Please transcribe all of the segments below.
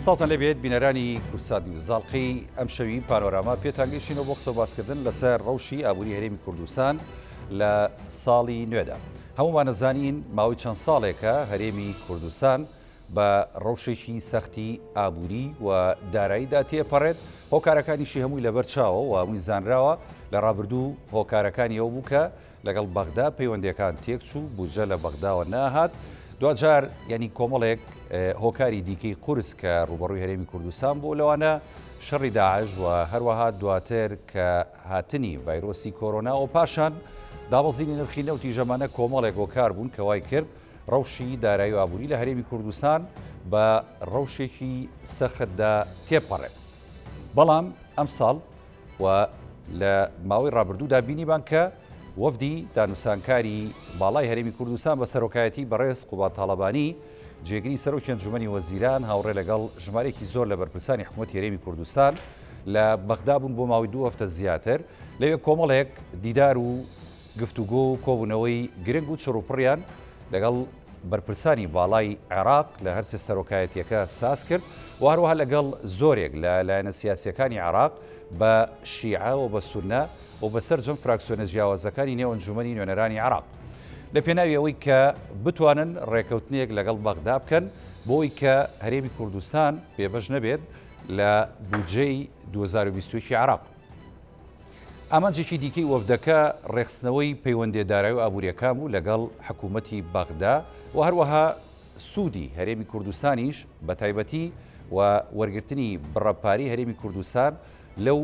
سڵاوتان لێبێت بینەرانی کوردسات نیوز ئەڵقەی ئەمشەوی پانۆراما پێتان گەیشتینەوە بۆ قسە و باسکردن لەسەر ڕەوشی ئابووری هەرێمی کوردستان لە ساڵی نوێدا. هەموومان ئەزانین ماوەی چەند ساڵێکە هەرێمی کوردستان بە ڕەوشێکی سەختی ئابووری و داراییدا تێپەڕێت، هۆکارەکانیشی هەمووی لەبەر چاوە و هەمووی زانراوە، لە ڕابردوو هۆکارەکانی ئەوە بوو کە لەگەڵ بەغدا پەیوەندیەکان تێکچوو، بودجە لە بەغداوە نەهات، دواجار یانی کۆمەڵێک هۆکاری دیکەی قورس کە ڕووبەڕووی هەرێمی کوردستان بوو لەوانە شەڕی داعش و هەروەها دواتر کە هاتنی ڤایرۆسی کۆرۆنا و پاشان دابەزینی نرخی نەوتی ژەمانە کۆمەڵێک هۆکار بوون کە وای کرد ڕەوشی دارایی و ئابووری لە هەرێمی کوردستان بە ڕەوشێکی سەختدا تێپەڕێت. بەڵام ئەمساڵ و لە ماوەی ڕابردوودا بینیمان کە وەفدی دانوسانکاری باڵای هەرێمی کوردستان بە سەرۆکایەتی بەڕێز قوباد تاڵەبانی جێگری سەرۆکی ئەنجومەنی وەزیران هاوڕێ لەگەڵ ژمارەیەکی زۆر لە بەرپرسانی حکوومەتی هەرێمی کوردستان لە بەغدا بوون بۆ ماوەی دوو هەفتە زیاتر لەوێ کۆمەڵێک دیدار و گفتوگۆ و کۆبوونەوەی گرنگ و چڕوپڕیان لەگەڵ بەرپرسانی باڵای عێراق لە هەرسێ سەرۆکایەتییەکە ساز کرد و هەروەها لەگەڵ زۆرێک لە لایەنە سیاسییەکانی عێراق بە شیعە و بە سوننە و بە سەرجەم فراکسیۆنە جیاوازەکانی نێو ئەنجوومەنی نوێنەرانی عێراق لە پێناوی ئەوەی کە بتوانن ڕێکەوتنێک لەگەڵ بەغدا بکەن بۆ ئەوەی کە هەرێمی کوردستان بێبەش نەبێت لە بودجەی 2021 عێراق. ئامانجێکی دیکەی وەفدەکە ڕێکخستنەوەی پەیوەندیە دارایی و ئابووریەکان بوو لەگەڵ حکوومەتی بەغدا و هەروەها سوودی هەرێمی کوردستانیش بە تایبەتی و وەرگرتنی بڕە پارەی هەرێمی کوردستان لەو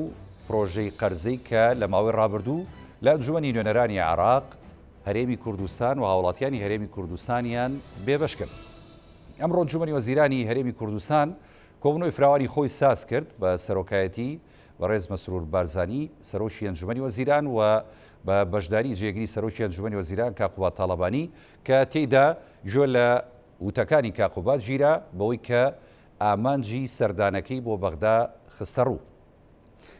پرۆژەی قەرزەی کە لە ماوەی ڕابردوو لە ئەنجومەنی نوێنەرانی عێراق هەرێمی کوردستان و هاوڵاتیانی هەرێمی کوردستانیان بێبەش کرد. ئەمڕۆ ئەنجومەنی وەزیرانی هەرێمی کوردستان کۆبوونەوەی فراوانی خۆی ساز کرد بە سەرۆکایەتی بەڕێز مەسرور بارزانی، سەرۆکی ئەنجومەنی وەزیران و بە بەشداری جێگری سەرۆکی ئەنجومەنی وەزیران کاک قوباد تاڵەبانی کە تێیدا گوێ لە وتەکانی کاک قوباد گیرا بەوەی کە ئامانجی سەردانەکەی بۆ بەغدا خستەڕوو.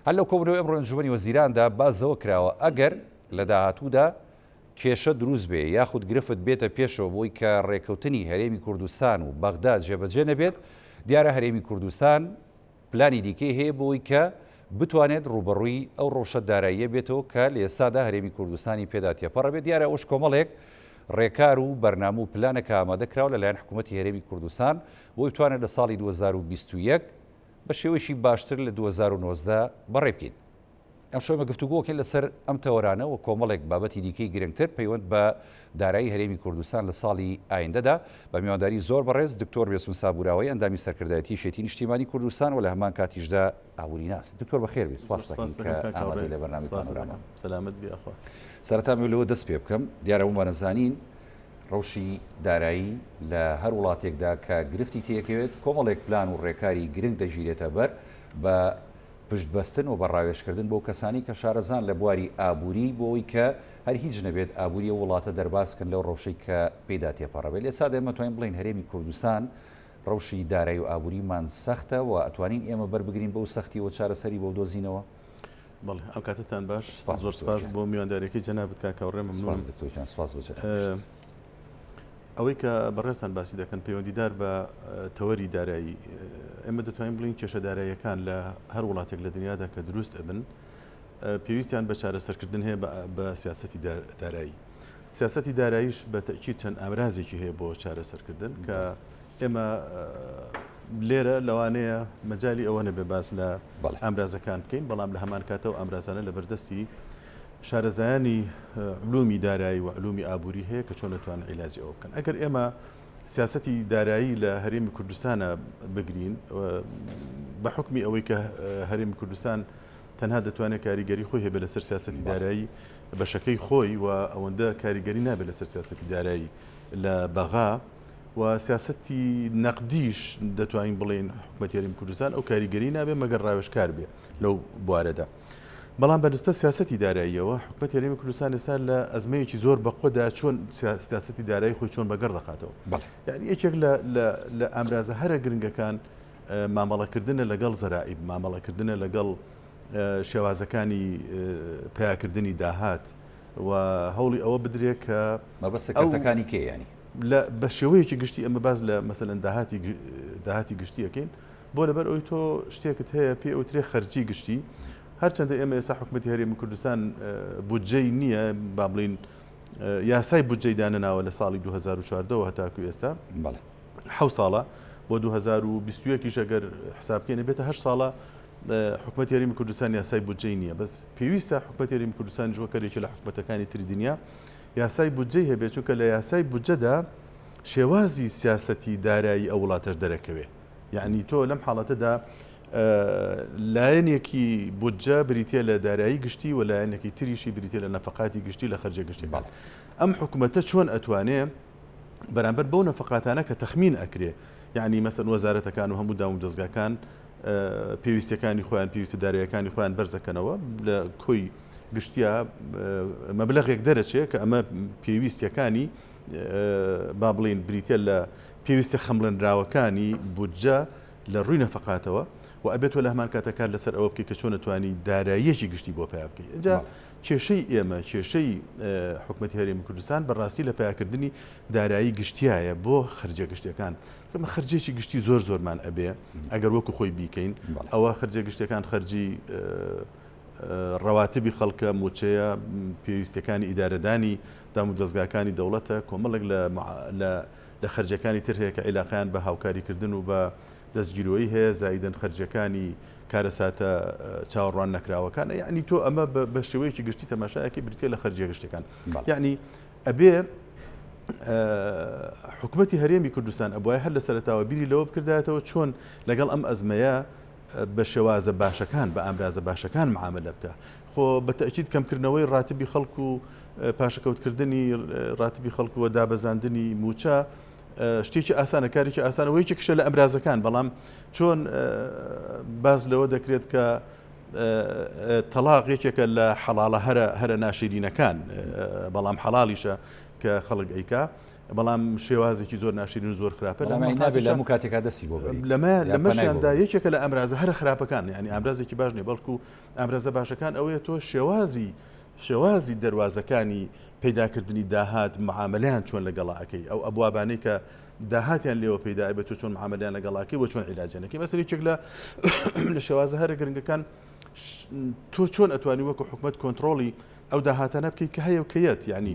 هەر لەو کۆبوونەوەی ئەمڕۆی ئەنجومەنی وەزیراندا باس لەوە کراوە ئەگەر لە داهاتوودا کێشە دروست بێ یاخود گرفت بێتە پێشەوە بۆی کە ڕێکەوتنی هەرێمی کوردستان و بەغدا جێبەجێ نەبێت، دیارە هەرێمی کوردستان پلانی دیکەی هەیە بۆی کە بتوانێت ڕووبەڕووی ئەو ڕەوشە داراییە بێتەوە کە لە ئێستادا هەرێمی کوردستانی پێدا تێپەڕەبێت، دیارە ئەوەش کۆمەڵێک ڕێکار و بەرنامە و پلانە کە ئامادە کراوە لەلایەن حکوومەتی هەرێمی کوردستان بۆی بتوانێت لە ساڵی 2021 بە شێوەیەکی باشتر لە 2019 بەڕێ بکەین. ئەمشەو ئێمە گفتوگۆکەین لەسەر ئەم تەوەرانە و کۆمەڵێک بابەتی دیکەی گرنگتر پەیوەند بە دارایی هەرێمی کوردستان لە ساڵی ئایندەدا بە میوانداری زۆر بەڕێز دکتۆر بێسون سابوراوەی ئەندامی سەرکردایەتی یەکێتی نیشتیمانی کوردستان و لە هەمان کاتیشدا ئابووریناس. دکتۆر بەخێر بێی، سوپاس دەکەین کە ئامادەی لە بەرنامەی پانۆراما. سەلامەت بی ئەخوا. سەرەتا ئەمەوێ لەوە دەست پێ بکەم، دیارە هەموومان ئەزانین ڕەوشی دارایی لە هەر وڵاتێکدا کە گرفتی تێکەوێت کۆمەڵێک پلان و ڕێکاری گرنگ دەگیرێتە بەر بە پشت بەستن و بە ڕاوێژکردن بەو کەسانەی کە شارەزان لە بواری ئابووری بۆ ئەوەی کە هەر هیچ نەبێت ئابووری ئەو وڵاتە دەرباز بکەن لەو ڕەوشەی کە پێیدا تێپەڕەبێت. لە ئێستادا ئێمە توانین بڵێین هەرێمی کوردستان ڕەوشی دارایی و ئابووریمان سەختە و ئەتوانین ئێمە بەر بگرین بەو سەختی و چارەسەری بۆ بدۆزینەوە؟ بەڵێ ئەم کاتەتان باش زۆر سپاس بۆ میوانداریەکەی جەنابت کاک هاوڕێ مەمنونم. سپاس دکتۆر گیان سپاس بۆ جەنابت. ئەوەی کە بەڕێزتان باسی دەکەن پەیوەندیدار بە تەوەری دارایی، ئێمە دەتوانین بڵێین کێشە داراییەکان لە هەر وڵاتێک لە دنیادا کە دروست ئەبن پێویستیان بە چارەسەرکردن هەیە بە سیاسەتی دارایی. سیاسەتی داراییش بە تەئکید چەند ئامرازێکی هەیە بۆ چارەسەرکردن کە ئێمە لێرە لەوانەیە مەجالی ئەوە نەبێ باس لە ئامرازەکان بکەین، بەڵام لە هەمان کاتەوە ئامرازانە لە بەردەستی شارەزایانی علومی دارایی و علومی ئابووری هەیە کە چۆن دەتوانن عیلاجی ئەوە بکەن. ئەگەر ئێمە سیاسەتی دارایی لە هەرێمی کوردستانە بگرین بە حکمی ئەوەی کە هەرێمی کوردستان تەنها دەتوانێت کاریگەری خۆی هەبێت لەسەر سیاسەتی دارایی بەشەکەی خۆی و ئەوەندە کاریگەری نابێت لەسەر سیاسەتی دارایی لە بەغا و سیاسەتی نەقدیش دەتوانین بڵێین حکومەتی هەرێمی کوردستان ئەو کاریگەری نابێت مەگەر ڕاوێژکار بێ لەو بوارەدا. بەڵام بە نسبەت سیاسەتی داراییەوە حکومەتی هەرێمی کوردستان ئێستا لە ئەزمەیەکی زۆر بەقوەدا چۆن سیاسەتی دارایی خۆی چۆن بەگەڕ دەخاتەوە. یعنی یەکێک لە ئامرازە هەرە گرنگەکان مامەڵەکردنە لەگەڵ زەرائیب، مامەڵەکردنە لەگەڵ شێوازەکانی پەیاکردنی داهات و هەوڵی ئەوە بدرێت کە مەبەست کەرتەکانی کێ یانی؟ لە بە شێوەیەکی گشتی ئەمە باس لە مەسەلەن داهاتی داهاتی گشتی ئەکەین. بۆ لەبەر ئەوی تۆ شتێکت هەیە پێ ئەوترێ خەرجی گشتی هەرچەندە ئێمە ئێستا حکوومەتی هەرێمی کوردستان بودجەی نییە با بڵین یاسای بودجەی دانەناوە لە ساڵی 2014ەوە هەتاکو ئێستا حەو ساڵە بۆ 2021 یش ئەگەر حساب بکەین بێتە هەشت ساڵە حکومەتی هەرێمی کوردستان یاسای بودجەی نییە بەس پێویستە حکومەتی هەرێمی کوردستانیش وەک هەرێکی لە حکومەتەکانی تری دنیا یاسای بودجەی هەبێت چونکە لە یاسای بودجەدا شێوازی سیاسەتی دارایی ئەو وڵاتەش دەرەکەوێ یعنی تۆ لەم حاڵەتەدا لایەنێکی بودجە بریتە لە دارایی گشتی و لایەنێکی تریشی بریتە لە نەفقاتی گشتی لە خەرجە گشتەکان ئەم حکوومەتە چۆن ئەتوانێ بەرامبەر بەو نەفقاتانە کە تەخمین ئەکرێ یعنی مەسەن وەزارەتەکان و هەموو دام و دەزگاکان پێویستەکانی خۆیان پێویستە دارایەکانی خۆیان بەرزەکەنەوە لە کۆی گشتیا مەبلەغێک دەرەچێ کە ئەمە پێویستیەکانی با بڵین بریتە لە پێویستە خەمڵێنراوەکانی بودجە لە ڕووی نەفقاتەوە و ئەبێت تۆ لە هەمان کاتە کار لەسەر ئەوە بکەیت کە چۆن توانی داراییەکی گشتی بۆ پیا بکەیت ئینجا کێشەی ئێمە کێشەی حکومەتی هەرێمی کوردستان بەڕاستی لە پیاکردنی دارایی گشتیایە بۆ خەرجە گشتیەکان ئێمە خەرجێکی گشتی زۆر زۆرمان ئەبێ ئەگەر وەکو خۆی بیکەین ئەوە خەرجە گشتەکان خەرجی ڕەواتبی خەڵکە موچەیە پێویستەکانی ئیدارەدانی دام و دەستگاکانی دەوڵەتە کۆمەڵێک لە لە خەرجەکانی تر هەیە کە عیلاقیان بە هاوکاریکردن و بە دەستگیرۆیی هەیە زایدن خەرجەکانی کارەساتە چاوەڕوان نەکراوەکان یعنی تۆ ئەمە بە شێوەیەکی گشتی تەماشایەکی بریتە لە خەرجیە گشتەکان یعنی ئەبێ حکومەتی هەرێمی کوردستان ئەبوایە هەر لە سەرەتاوە بیری لەوە بکردایەتەوە چۆن لەگەڵ ئەم ئەزمەیە بە شێوازە باشەکان بە ئامرازە باشەکان معاملە بکە خۆ بە تەئکید کەمکردنەوەی ڕاتبی خەڵک و پاشەکەوتکردنی ڕاتبی خەڵک و دابەزاندنی موچە شتێکی ئاسانە کارێکی ئاسانە و یەکێکشە لە ئەمرازەکان بەڵام چۆن باس لەوە دەکرێت کە تەڵاق یەکێکە لە حەڵاڵە هەرە هەرە ناشیرینەکان بەڵام حەڵاڵیشە کە خەڵک ئەیکا بەڵام شێوازێکی زۆر ناشیرین و زۆر خراپە لە نابێت لە هەموو کاتێکا دەستی بۆ بەری لەمە لەمەشیاندا یەکێکە لە ئامرازە هەرە خراپەکان یعنی ئامرازێکی باش نیە بەڵکو ئامرازە باشەکان ئەوەیە تۆ شێوازی شێوازی دەروازەکانی پەیداکردنی داهات معاملەیان چۆن لەگەڵا ئەکەی ئەو ئەبوابانەی کە داهاتیان لێوە پەیدا ئەبێت تۆ چۆن معاملەیان لەگەڵ ئەکەی و چۆن عیلاجیان ئەکەی مەسەلەن یەکێک لە لە شێوازە هەرە گرنگەکان تۆ چۆن ئەتوانی وەکو حکومەت کۆنترۆڵی ئەو داهاتانە بکەیت کە هەیە و کە یەت یعنی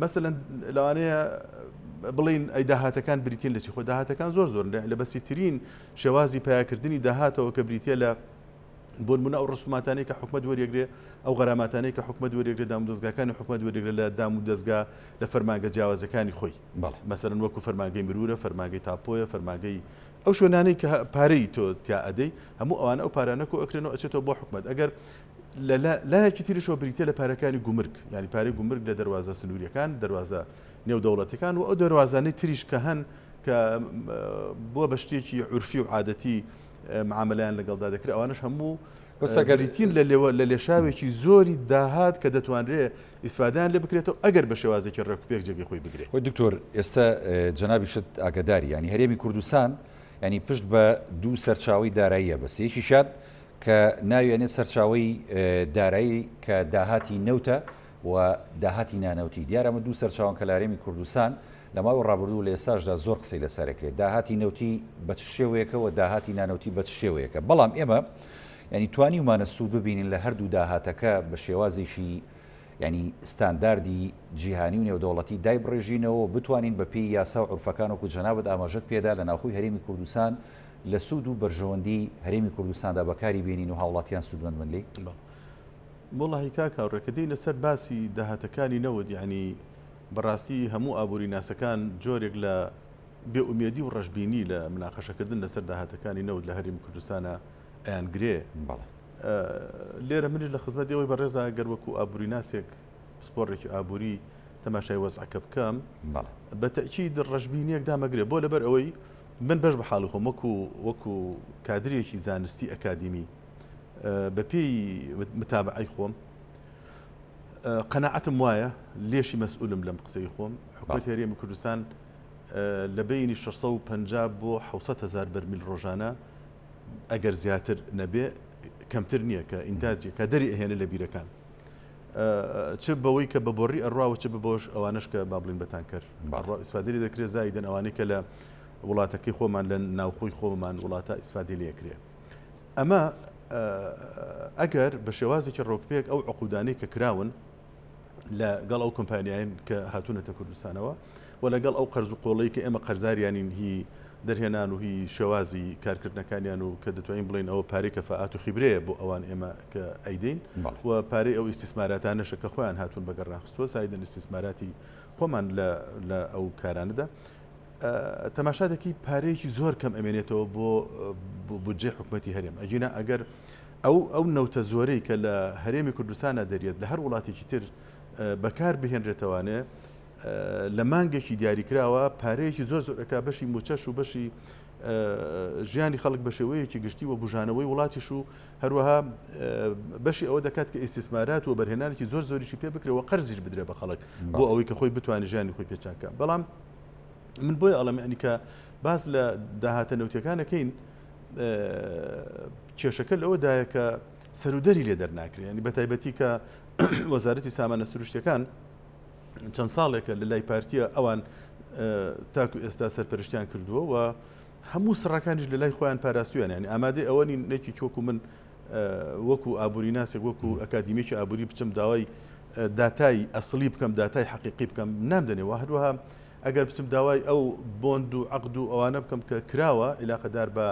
مەسەلەن لەوانەیە بڵین ئەی داهاتەکان بریتین لە چی خۆ داهاتەکان زۆر زۆر لە بەسیترین شێوازی پیاکردنی داهاتەوە کە بریتە لە بۆ نمونە ئەو ڕسوماتانەی کە حکومەت وەریەگرێ، ئەو غەراماتانەی کە حکومەت وەریەگرێ، دامودەزگاکانی حکومەت وەریەگرێ لە دامودەزگا لە فەرمانگە جیاوازەکانی خۆی. مەسەلەن وەکو فەرمانگەی مرورە، فەرمانگەی تاپۆیە، فەرمانگەی ئەو شوێنانەی کە پارەی تۆ تیا ئەدەی، هەموو ئەوانە ئەو پارانە کۆ ئەکرێنەوە ئەچێتەوە بۆ حکومەت. ئەگەر لە لایەکی تریشەوە بریتیە لە پارەکانی گومرگ، یانی پارەی گومرگ لە دەروازە سنووریەکان، دەروازە نێودەوڵەتیەکان و ئەو دەروازانەی تریش کە هەن کە بووە بە شتێکی عورفی و عادەتی معامەلەیان لەگەڵدا دەکرێت ئەوانەش هەموو بریتین لە لێوە لە لێشاوێکی زۆری داهات کە دەتوانرێ ئیسفادەیان لێ بکرێتەوە ئەگەر بە شێوازێکی ڕێکوپێک جێگەی خۆی بگرێت. خۆی دکتۆر ئێستا جەنابیشت ئاگاداری یانی هەرێمی کوردستان یانی پشت بە دوو سەرچاوەی داراییە بەس یەکیشیان کە ناویانێ سەرچاوەی دارایی کە داهاتی نەوتە و داهاتی نانەوتی دیارە ئەمە دوو سەرچاوەن کە لە هەرێمی کوردستان لە ماوەی ڕابردوو و لە ئێستاشدا زۆر قسەی لەسەر ئەکرێت داهاتی نەوتی بە چ شێوەیەکە و داهاتی نانەوتی بە چ شێوەیەکە بەڵام ئێمە یعنی توانیومانە سوود ببینین لە هەردوو داهاتەکە بە شێوازێکی یعنی ستانداردی جیهانی و نێودەوڵەتی دایبڕێژینەوە و بتوانین بە پێی یاسا و عورفەکان وەکو جەنابت ئاماژەت پێدا لە ناوخۆی هەرێمی کوردستان لە سوود و بەرژەوەندی هەرێمی کوردستاندا بەکاری بێنین و هاوڵاتیان سوودمەند بن لێی. وەڵاهی کاک هاوڕێ کە دێینە سەر باسی داهاتەکانی نەوت یانی بەڕاستی هەموو ئابووری ناسەکان جۆرێک لە بێ ئومێدی و ڕەشبینی لە مناقەشەکردن لەسەر داهاتەکانی نەوت لە هەرێمی کوردستانە ئەیانگرێ. لێرە منیش لە خزمەت ئێوەی بەڕێزا گەر وەکو ئابووری ناسێک پسپۆڕێکی ئابووری تەماشای وەزعەکە بکەم بە تەئکید ڕەشبینیەک دامەگرێ بۆ لەبەر ئەوەی من بەش بە حاڵی خۆم وەکو وەکو کادرێکی زانستی ئەکادیمی بەپێی متابعەی خۆم قەناعەتم وایە لێشی مەسئولم لەم قسەی خۆم حکومەت هەرێمی کوردستان لە بینی 650 بۆ 600 هزار بەرمیل ڕۆژانە ئەگەر زیاتر نەبێ کەمتر نییە کە ئینتاجی کە دەری ئەهێنە لە بیرەکان چ بەوەی کە بە بۆڕی ئەڕوا و چ بە بۆش ئەوانش کە با بڵین بە تانکەر ئیسفادەری دەکرێت زایدن ئەوانەی کە لە وڵاتەکەی خۆمان لە ناوخۆی خۆمان وڵاتە ئیسفادەی لێکرێ. ئەمە ئەگەر بە شێوازێکی ڕۆکپێک ئەو عقودانەی کە کراون لە گەڵ ئەو کۆمپانیاین کە هاتوونەتە کوردستانەوە و لەگەڵ ئەو قەرز و قۆڵی کە ئێمە قەرزاریانین هی دەرهێنان و هی شێوازی کارکردنەکانیان و کە دەتوانین بڵێین ئەوە پارەی کەفائات و خیبرەیە بۆ ئەوان ئێمە کە ئەیدەین و پارەی ئەو ئیستیسماراتانەشە کە خۆیان هاتوون بەگەڕیان خستووە زایدن ئیستیسماراتی خۆمان لە ئەو کارانەدا تەماشا دەکەی پارەیەکی زۆر کەم ئەمێنێتەوە بۆ بودجەی حکومەتی هەرێم ئەگینا ئەگەر ئەو ئەو نەوتە زۆرەی کە لە هەرێمی کوردستانە دەریێت لە هەر وڵاتێکی تر بەکار بهێنرێتەوانێ لە مانگێکی دیاریکراوە پارەیەکی زۆر زۆر ئەکا بەشی موچەش و بەشی ژیانی خەڵک بە شێوەیەکی گشتی و بژانەوەی وڵاتیش و هەروەها بەشی ئەوە دەکات کە ئیستیسمارات و بەرهێنانێکی زۆر زۆریشی پێ بکرێ و قەرزیش بدرێ بە خەڵک بۆ ئەوەی کە خۆی بتوانێت ژیانی خۆی پێچاکە بەڵام من بۆیە ئەڵێم ینی کە باس لە داهاتە نەوتەکانەکەین کێشەکە لەوەدایە کە سەرودەری لێ دەرناکرێن ینی بە تایبەتی کە وەزارەتی سامانە سروشتەکان چەند ساڵێکە لە لای پارتیە ئەوان تاکو ئێستا سەرپەرشتیان کردووە و هەموو سڕەکانیش لە لای خۆیان پاراستویان ینی ئامادەی ئەوە نین نێکی وەکو من وەکو ئابووری ناسێک وەکو ئەکادیمیکی ئابووری بچم داوای داتای ئەسلی بکەم داتای حەقیقی بکەم نامدەنێ و هەروەها ئەگەر بچم داوای ئەو بۆند و عقد و ئەوانە بکەم کە کراوە عیلاقەدار بە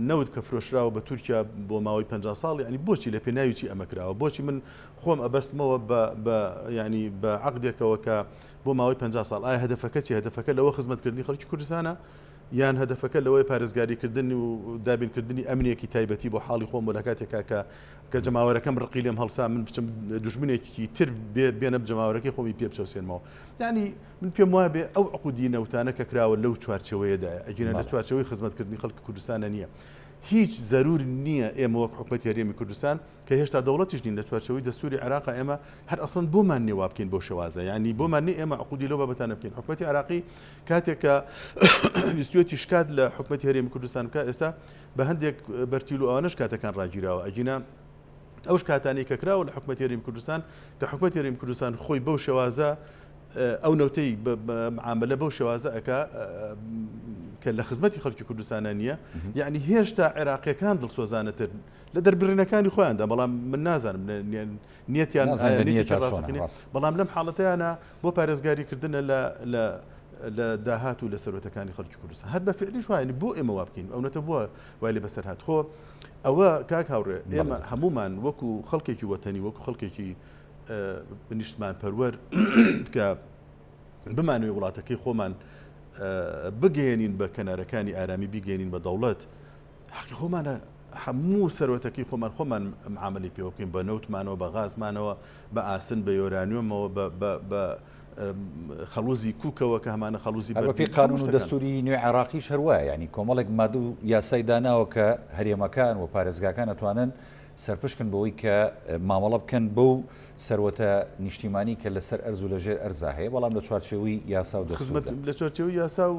نەوت کە فرۆشراوە بە تورکیا بۆ ماوەی 50 ساڵ یعنی بۆچی لە پێناوی چی ئەمە کراوە بۆچی من خۆم ئەبەستمەوە بە ینی بە عقدێکەوە کە بۆ ماوەی 50 ساڵ ئایا هەدەفەکە چی هەدەفەکە لەوە خزمەتکردنی خەڵکی کوردستانە یان هەدەفەکە لەوەی پارێزگاریکردن و دابینکردنی ئەمنێکی تایبەتی بۆ حاڵی خۆم بۆ لە کاتێکا کە کە جەماوەرەکەم ڕقی لێم هەڵسا من بچم دوژمنێکی تر بێنم جەماوەرەکەی خۆمی پێ بچەوسێنمەوە یعنی من پێم وابێ ئەو عقودی نەوتانە کە کراوە لەو چوارچێوەیەدایە ئەگینا لە چوارچێوەی خزمەتکردنی خەڵکی کوردستانە نییە. هیچ زەرور نییە ئێمە وەک حکومەتی هەرێمی کوردستان کە هێشتا دەوڵەتیش نین لە چوارچێوەی دەستوری عێراق ئێمە هەر ئەسڵەن بۆمان نییە وا بکەین بەو شێوازە یعنی بۆمان نییە ئێمە عقودی لەو بابەتانە بکەین حکومەتی عێراقی کاتێک کە ویستویەتی شکات لە حکومەتی هەرێمی کوردستان بکات ئێستا بە هەندێک بەرتیل و ئەوانەش کاتەکان ڕاگیراوە ئەگینا ئەو شکاتانەی کە کراوە لە حکومەتی هەرێمی کوردستان کە حکومەتی هەرێمی کوردستان خۆی بەو شێوازە ئەو نەوتەی معاملە بەو شێوازە ئەکا کە لە خزمەتی خەڵکی کوردستانە نییە یعنی هێشتا عێراقیەکان دڵسۆزانەتر لە دەربڕینەکانی خۆیاندا بەڵام من نازانم نیەتیان ڕاستەقینە بەڵام لەم حاڵەتەیانە بۆ پارێزگاریکردنە لە لە لە داهات و لە سەرۆتەکانی خەڵکی کوردستان هەر بە فعلیش وایە بۆ ئێمە وا بکەین ئەو نەتە بووە وای لێ بەسەر هات خۆ ئەوە کاک هاوڕێ ئێمە هەمومان وەکو خەڵکێکی وەتەنی وەکو خەڵکێکی نیشتمان پەروەر کە بمانەوێ وڵاتەکەی خۆمان بگەێنین بە کەنارەکانی ئارامی بیگەێنین بە دەوڵەت حەقی خۆمانە هەموو سەرۆتەکەی خۆمان خۆمان معاملی پێوە بکەین بە نەوتمانەوە بە غازمانەوە بە ئاسن بە یۆرانیۆمەوە بە خەڵوزی کوکەوە کە هەمانە خەڵوزی بەپێی قانون و دەستوری نوێ عێراقیش هەروایە ینی کۆمەڵێک مادە و یاسای داناوە کە هەرێمەکان و پارێزگاکان ئەتوانن سەرپشکن بەوەی کە مامەڵە بکەن بەو سەروەتە نیشتیمانی کە لەسەر ئەرز و لەژێر ئەرزا هەیە بەڵام لە چوارچێوەی یاسا و دەستووردا. لە چوارچێوەی یاسا و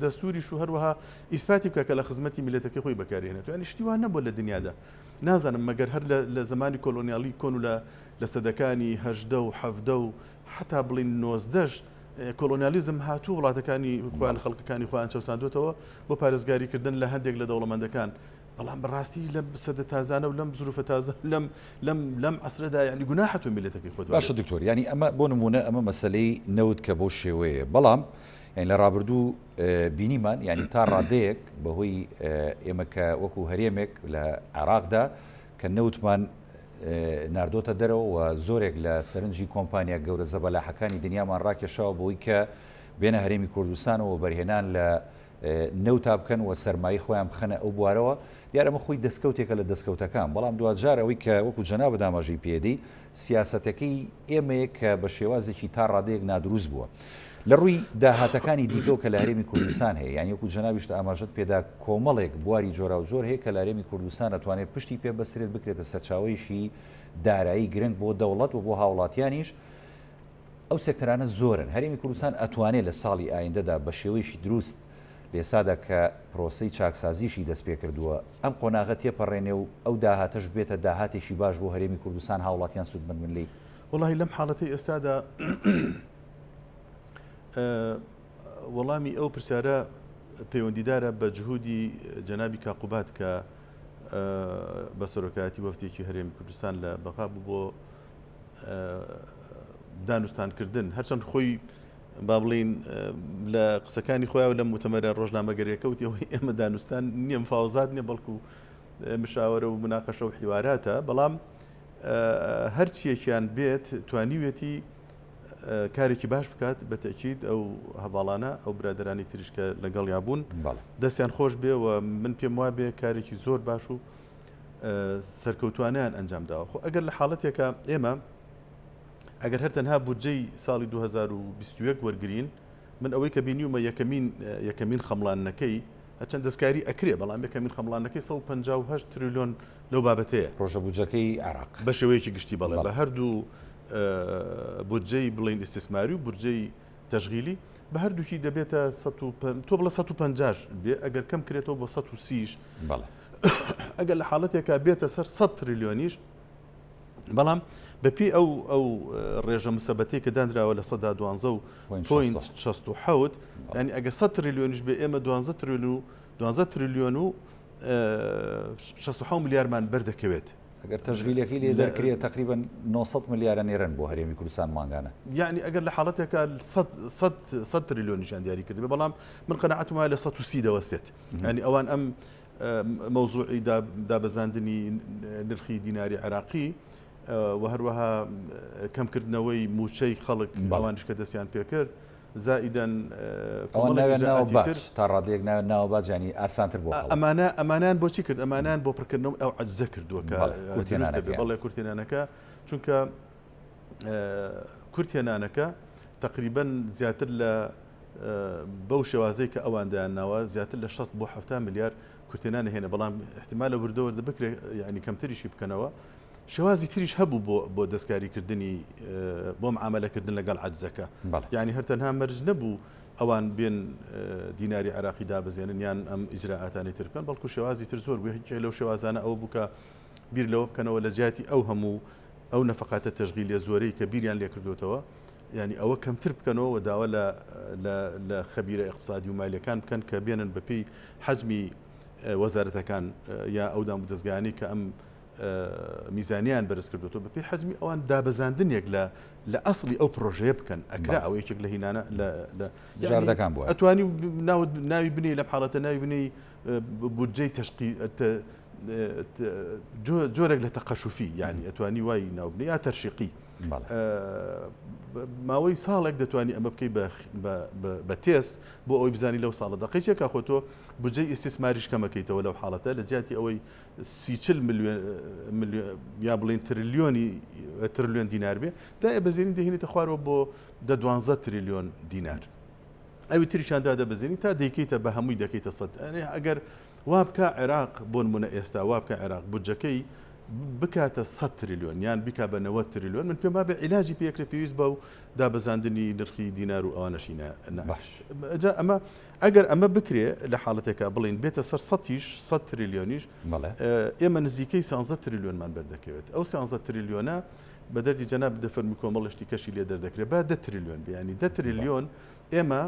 دەستوریش و هەروەها ئیسپاتی بکە کە لە خزمەتی میللەتەکەی خۆی بەکاری هێنێت یانی شتی وا نەبووە لە دنیادا نازانم مەگەر هەر لە زمانی کۆلۆنیالی کۆن و لە لە سەدەکانی هەژدە و حەڤدە و حتا بڵین نۆزدەش کۆلۆنیالیزم هاتوو وڵاتەکانی خۆیان خەڵکەکانی خۆیان چەساندوێتەوە بۆ پارێزگاریکردن لە هەندێک لە دەوڵەمەندەکان بەڵام بەڕاستی لەم سەدە تازانە و لەم زروفە تازە لەم لەم لەم عەسرەدا یعنی گوناحە تۆ میللەتەکەی خۆت باشە دکتۆر یعنی ئەمە بۆ نمونە ئەمە مەسلەی نەوت کە بۆ شێوەیە بەڵام یعنی لە ڕابردوو بینیمان یعنی تا ڕادەیەک بەهۆی ئێمە کە وەکو هەرێمێک لە عێراقدا کە نەوتمان ناردۆتە دەرەوە و زۆرێک لە سەرنجی کۆمپانیا گەورە زەبەلاحەکانی دنیامان ڕاکێشاوە بۆی کە بێنە هەرێمی کوردستانەوە بەرهێنان لە نەوتا بکەن و سەرمایەی خۆیان بخەنە ئەو بوارەوە، دیارە ئەمە خۆی دەستکەوتێکە لە دەستکەوتەکان، بەڵام دواجار ئەوەی کە وەکو جەنابت ئاماژەی پێدەی سیاسەتەکەی ئێمەیە کە بە شێوازێکی تا ڕادەیەک نادروست بووە. لە ڕووی داهاتەکانی دیکەوە کە لە هەرێمی کوردستان هەیە، یانی وەکو جەنابیشت ئاماژەت پێدا کۆمەڵێک بواری جۆراوجۆر هەیە کە لە هەرێمی کوردستان ئەتوانێت پشتی پێ بەسترێت بکرێتە سەرچاوەیەکی دارایی گرنگ بۆ دەوڵەت و بۆ هاوڵاتیانیش، ئەو سێکتەرانە زۆرن، هەرێمی کوردستان ئەتوانێت لە ساڵی ئایندەدا بە شێوەیەکی دروست لە ئێستادا کە پرۆسەی چاکسازیشی دەستپێکردووە ئەم قۆناغە تێپەڕێنێ و ئەو داهاتەش بێتە داهاتێکی باش بۆ هەرێمی کوردستان هاوڵاتیان سوودمەند بن لێی. وەڵاهی لەم حاڵەتەی ئێستادا وەڵامی ئەو پرسیارە پەیوەندیدارە بە جهودی جەنابی کاک قوباد کە بە سەرۆکایەتی وەفدێکی هەرێمی کوردستان لە بەغا بوو بۆ دانوستانکردن هەرچەند خۆی با بڵین لە قسەکانی خۆیان لە متەمەرە ڕۆژنامەگەریەکە وتی ئەوەی ئێمە دانوستان نییە مفاوەزات نییە بەڵکو مشاوەرە و مناقەشە و حیواراتە بەڵام هەرچیەکیان بێت توانیوێتی کارێکی باش بکات بە تەکید ئەو هەواڵانە ئەو برادرانی تریش کە لەگەڵیا بوون دەستیان خۆش بێ و من پێم وا بێ کارێکی زۆر باش و سەرکەوتوانیان ئەنجام داوە خۆ ئەگەر لە حاڵەتێکە ئێمە ئەگەر هەر تەنها بودجەی ساڵی 2021 وەرگین من ئەوەی کە بینیومە یەکەمین یەکەمین خەمڵاندنەکەی هەرچەند دەستکاری ئەکرێ بەڵام یەکەمین خەمڵاندنەکەی 158 تریلیۆن لەو بابەتەیە. پرۆژە بودجەکەی عێراق. بە شێوەیەکی گشتی بەڵێ بە هەردوو بودجەی بڵێین ئیستیسماری و بودجەی تەشغیلی بە هەردووکی دەبێتە تۆ بڵێ 150 بێ ئەگەر کەم کرێتەوە بۆ 130 بەڵێ ئەگەر لە حاڵەتێکا بێتە سەر 100 تریلیۆنیش بەڵام بەپێی ئەو ئەو ڕێژە مسەبەتەی کە دانراوە لە سەدا دوانزە و point 67 ینی ئەگەر 100 تریلیۆنیش بێ ئێمە 12 تریلیۆن و 12 تریلیۆن و 67 ملیارمان بەردەکەوێت. ئەگەر تەشغیلەکەی لێ دەرکرێت تقریبا 900 ملیارە نێرن بۆ هەرێمی کوردستان مانگانە. یعنی ئەگەر لە حاڵەتێکە 100 تریلیۆنیشان دیاری کردبێ بەڵام من قەناعەتم وایە لە 130 دەوەستێت ینی ئەوان ئەم مەوزوعی دابەزاندنی نرخی دیناری عێراقی و هەروەها کەمکردنەوەی مووچەی خەڵک ئەوانش کە دەستیان پێکرد زائیدەن کۆمەڵێک تا ڕادەیەک ناوە باج ینی ئاسانتر بۆ ئەمانە ئەمانیان بۆچی کرد ئەمانیان بۆ پڕکردنەوە ئەو عەجزە کردووە کە بەڵێ کورتێنانەکە چونکە کورتێنانەکە تقریبا زیاتر لە بەو شێوازەی کە ئەوان دایانناوە زیاتر لە 60 بۆ 70 ملیار کورتێنان هێنە بەڵام احتمالە وردە وردە بکرێت یعنی کەمتریشی بکەنەوە شێوازی تریش هەبوو بۆ بۆ دەستکاریکردنی بۆ معاملەکردن لەگەڵ عەجزەکە یعنی هەر تەنها مەرج نەبوو ئەوان بێن دیناری عراقی دابەزێنن یان ئەم ئیجرائاتانی تر بکەن بەڵکو شێوازی تر زۆر بوو یەکێک لەو شێوازانە ئەوە بوو کە بیر لەوە بکەنەوە لە جیاتی ئەو هەموو ئەو نەفەقاتە تەشغیلیە زۆرەی کە بیریان لێکردوتەوە یانی ئەوە کەمتر بکەنەوە و داوا لە لە لە خەبیرە ئیقتسادی و مالیەکان بکەن کە بێنن بە پێی حەجمی وەزارەتەکان یا ئەو دام و دەزگایانەی کە ئەم میزانیان بەرز کردوەوە بە پێی حەجمی ئەوان دابەزاندنێک لە لە ئەسڵی ئەو پرۆژەیە بکەن ئەکرا ئەو یەکێک لە هینانە لە لە بژاردەکان بووە ئەتوانی ناوی بنی لەم حاڵەتە ناوی بنی بودجەی تەشقی جۆرێک لە تەقەشوفی یعنی ئەتوانی وای ناوبنی یا تەرشیقی ماوەی ساڵێک دەتوانی ئەمە بکەی بە تێست بۆ ئەوەی بزانی لەو ساڵە دەقەی چێکا خۆ تۆ بودجەی ئیستیسماریش کەمەکەیتەوە لەو حاڵەتە لە جیاتی ئەوەی سیچل ملیۆن یا بڵین تریلیۆنی ترلیۆن دینار بێ دا بەزێنی دەهێنێتە خوارەوە بۆ دە دوانزە تریلیۆن دینار ئەوی تریشان دادەبەزێنی تا دەیکەیتە بە هەمووی دەکەیتە سەد ئەگەر وا بکا عێراق بۆ نمونە ئێستا وا بکا عێراق بودجەکەی بکاتە سەد تریلیۆن یان بیکا بە 90 تریلیۆن من پێم وابێ عیلاجی پێکرێ پێویست بە و دابەزاندنی نرخی دینار و ئەوانەشی باش جا ئەمە ئەگەر ئەمە بکرێ لە حاڵەتێکا بڵین بێتە سەر سەتیش سەد تریلیۆنیش ئێمە نزیکەی 13 تریلیۆنمان بەردەکەوێت ئەو 13 تریلیۆنە بە دەردی جەناب دەفەرمی کۆمەڵشتی کەشی لێ دەردەکرێت با دە تریلیۆن بیانی دە تریلیۆن ئێمە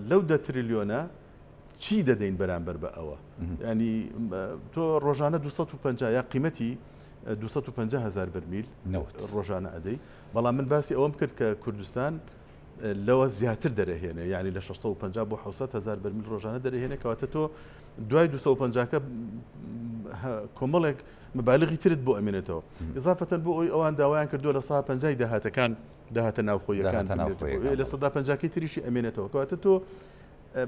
لەو دە تریلیۆنە چی دەدەین بەرامبەر بە ئەوە ینی تۆ ڕۆژانە 250 یا قیمەتی 250 هزار بەرمیل ڕۆژانە ئەدەی بەڵام من باسی ئەوەم کرد کە کوردستان لەوە زیاتر دەرەهێنێ یعنی لە 650 بۆ 600 هزار بەرمیل ڕۆژانە دەرەهێنێ کەواتە تۆ دوای 250کە کۆمەڵێک مبالغی ترت بۆ ئەمێنێتەوە ئضافەتەن بۆ ئەوی ئەوان داوایان کردووە لە سا پەنجای داهاتەکان داهاتە ناوخۆیەکان لە سەدا پەنجاکەی تریشی ئەمێنێتەوە کەواتە تۆ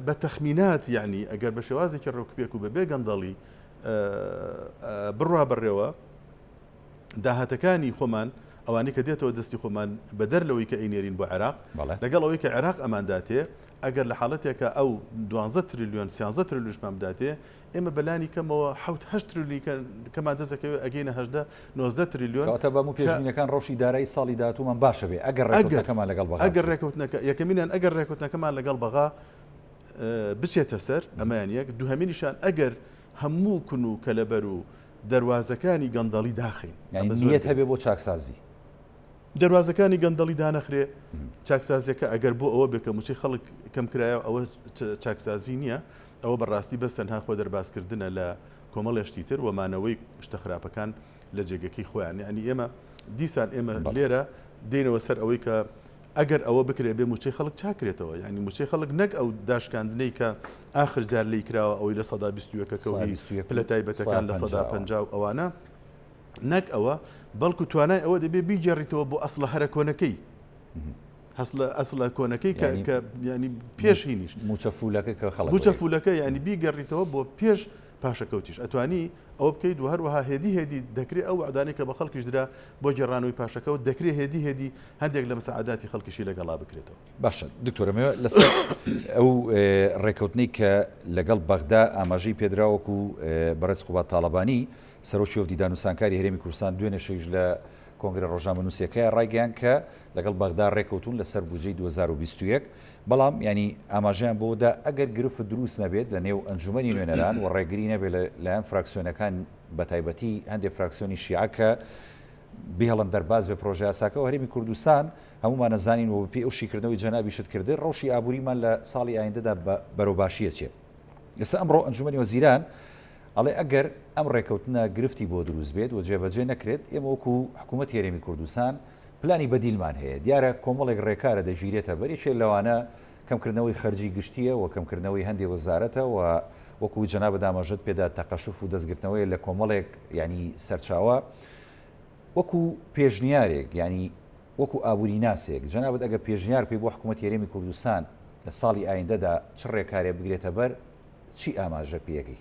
بە تەخمینات یەعنی ئەگەر بە شێوازێکی ڕێکوپێک و بەبێ گەندەڵی بڕوا بەڕێوە داهاتەکانی خۆمان ئەوانەی کە دێتەوە دەستی خۆمان بەدەر لەوەی کە ئەینێرین بۆ عێراق لەگەڵ ئەوەی کە عێراق ئەمانداتێ ئەگەر لە حاڵەتێکە ئەو دوانزە تریلیۆن سیانزە تریلیۆنشمان بداتێ ئێمە بەلانی کەمەوە حەوت هەشت تریلیۆنی کەمان دەست دەکەوێت ئەگەینە هەژدە 19 تریلیۆن. کەواتە بەموو پێشبینیەکان ڕەوشی دارایی ساڵی داهاتوومان باشە بێ ئەگەر ڕێکەوتنەکەمان لەگەڵ بەغا ئەگەر ڕێکەوتنەکە یەکەمینیان ئەگەر ڕێکەوتنەکەمان لەگەڵ بەغا بچێتە سەر ئەمەیان یەک دووهەمینیشان ئەگەر هەموو کون و کەلەبەر و دەروازەکانی گەندەڵی داخەین یانی نیەت هەبێ بۆ چاکسازی. دەروازەکانی گەندەڵی دانەخرێ، چاکسازیەکە ئەگەر بۆ ئەوە بێ کە موچەی خەڵک کەم کرایەوە ئەوە چاکسازی نییە، ئەوە بە ڕاستی بەس تەنها خۆ دەربازکردنە لە کۆمەڵێ شتی تر و مانەوەی شتە خراپەکان لە جێگەکەی خۆیان. یانی ئێمە دیسان ئێمە لێرە دێینەوە سەر ئەوەی کە ئەگەر ئەوە بکرێ بێ موچەی خەڵک چاکرێتەوە، یانی موچەی خەڵک نەک ئەو داشکاندنەی کە ئاخر جار لێی کراوە ئەوەی 21% کە پلە تایبەتەکان 50% و ئەوانە، نەک ئەوە بەڵکو توانای ئەوە دەبێ بیگێڕیتەوە بۆ ئەسڵە هەرە کۆنەکەی هەسلە ئەسڵە کۆنەکەی کە ینی پێش هینیش موچە فولەکە کە خەڵک موچە فولەکە ینی بیگەڕیتەوە بۆ پێش پاشەکەوتیش ئەتوانی ئەوە بکەیت و هەروەها هێدی هێدی دەکرێت ئەو وعدانەی کە بە خەڵکیش درا بۆ گێڕانەوەی پاشەکەوت دەکرێت هێدی هێدی هەندێک لە مساعداتی خەڵکیشی لەگەڵا بکرێتەوە. باشە دکتۆر ئەمەوێ لەسەر ئەو ڕێکەوتنەی کە لەگەڵ بەغدا ئاماژەی پێدرا وەکو بەڕێز قوباد تاڵەبانی سەرۆکی وەفدی دانوسانکاری هەرێمی کوردستان دوێنێ شەویش لە کۆنگرە ڕۆژنامەنووسیەکەیا ڕایگەیاند کە لەگەڵ بەغدا ڕێکەوتوون لەسەر بودجەی 2021 بەڵام یانی ئاماژەیان بۆ دا ئەگەر گرفت دروست نەبێت لە نێو ئەنجومەنی نوێنەران و ڕێگری نەبێت لە لایەن فراکسیۆنەکان بەتایبەتی هەندێک فراکسیۆنی شیعە کە بهێڵن دەرباز بێ پرۆژەیاساکە و هەرێمی کوردستان هەموومان ئەزانین و بەپێی ئەو شیکردنەوەی جەنابیشت کرد ڕەوشی ئابووریمان لە ساڵی ئایندەدا بەرەو باشی ئەچێت. ئێستا ئەمڕۆ ئەنجومەنی وەزیران ئەڵێ ئەگەر ئەم ڕێکەوتنە گرفتی بۆ دروست بێت و جێبەجێ نەکرێت ئێمە وەکو حکوومەتی هەرێمی کوردستان پلانی بەدیلمان هەیە دیارە کۆمەڵێک ڕێکارە دەگیرێتە بەر یەکێ لەوانە کەمکردنەوەی خەرجی گشتییە و کەمکردنەوەی هەندێ وەزارەتە و وەکو جەنابت ئاماژەت پێدا تەقەشوف و دەستگرتنەوەیە لە کۆمەڵێک یانی سەرچاوە وەکو پێشنیارێک یانی وەکو ئابووریناسێک جەنابت ئەگەر پێشنیار بکەی بۆ حکوومەتی هەرێمی کوردستان لە ساڵی ئایندەدا چ ڕێکارێ بگرێتە بەر چی ئاماژە پێ ئەکەی؟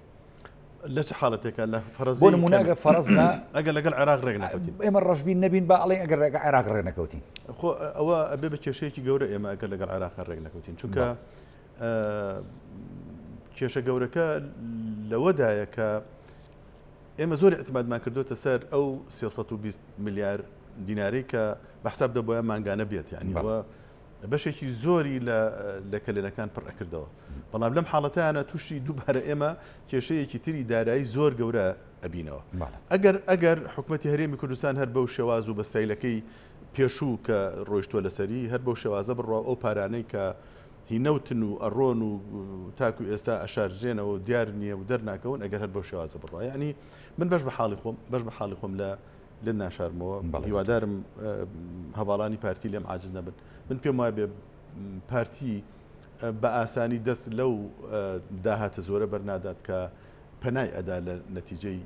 لە چ حاڵەتێکە لە فەرەزی بۆ نموونە ئەگەر فەرەز نا ئەگەر لەگەڵ عێراق ڕێک نەکەوتین ئێمە ڕەشبین نەبین با ئەڵێین ئەگەر لەگەڵ عێراق ڕێک نەکەوتین خۆ ئەوە ئەبێ بە کێشەیەکی گەورە ئێمە ئەگەر لەگەڵ عێراق ڕێک نەکەوتین چونکە کێشە گەورەکە لەوەدایە کە ئێمە زۆر اعتمادمان کردوتە سەر ئەو 320 ملیار دینارەی کە بە حساب دەبووە مانگانە بێت یعنی ئەوە بەشێکی زۆری لە کەلێنەکان پڕ ئەکردەوە بەڵام لەم حاڵەتانە تووشی دووبارە ئێمە کێشەیەکی تری دارایی زۆر گەورە ئەبینەوە ئەگەر ئەگەر حکوومەتی هەرێمی کوردستان هەر بەو شێواز و بەستایلەکەی پێشوو کە ڕۆیشتووە لەسەری هەر بەو شێوازە بڕوا ئەو پارانەی کە هی نەوتن و ئەڕۆن و تاکو ئێستا ئەشارجێنەوە و دیار نییە و دەرناکەون ئەگەر هەر بەو شێوازە بڕوا یعنی من بەش بە حاڵی خۆم بەش بە حاڵی خۆم لە لێت ناشارمەوە هیوادارم هەواڵانی پارتی لێم عاجز نەبن من پێم وایە بێ پارتی بە ئاسانی دەست لەو داهاتە زۆرە بەرنادات کە پەنای ئەدا لە نەتیجەی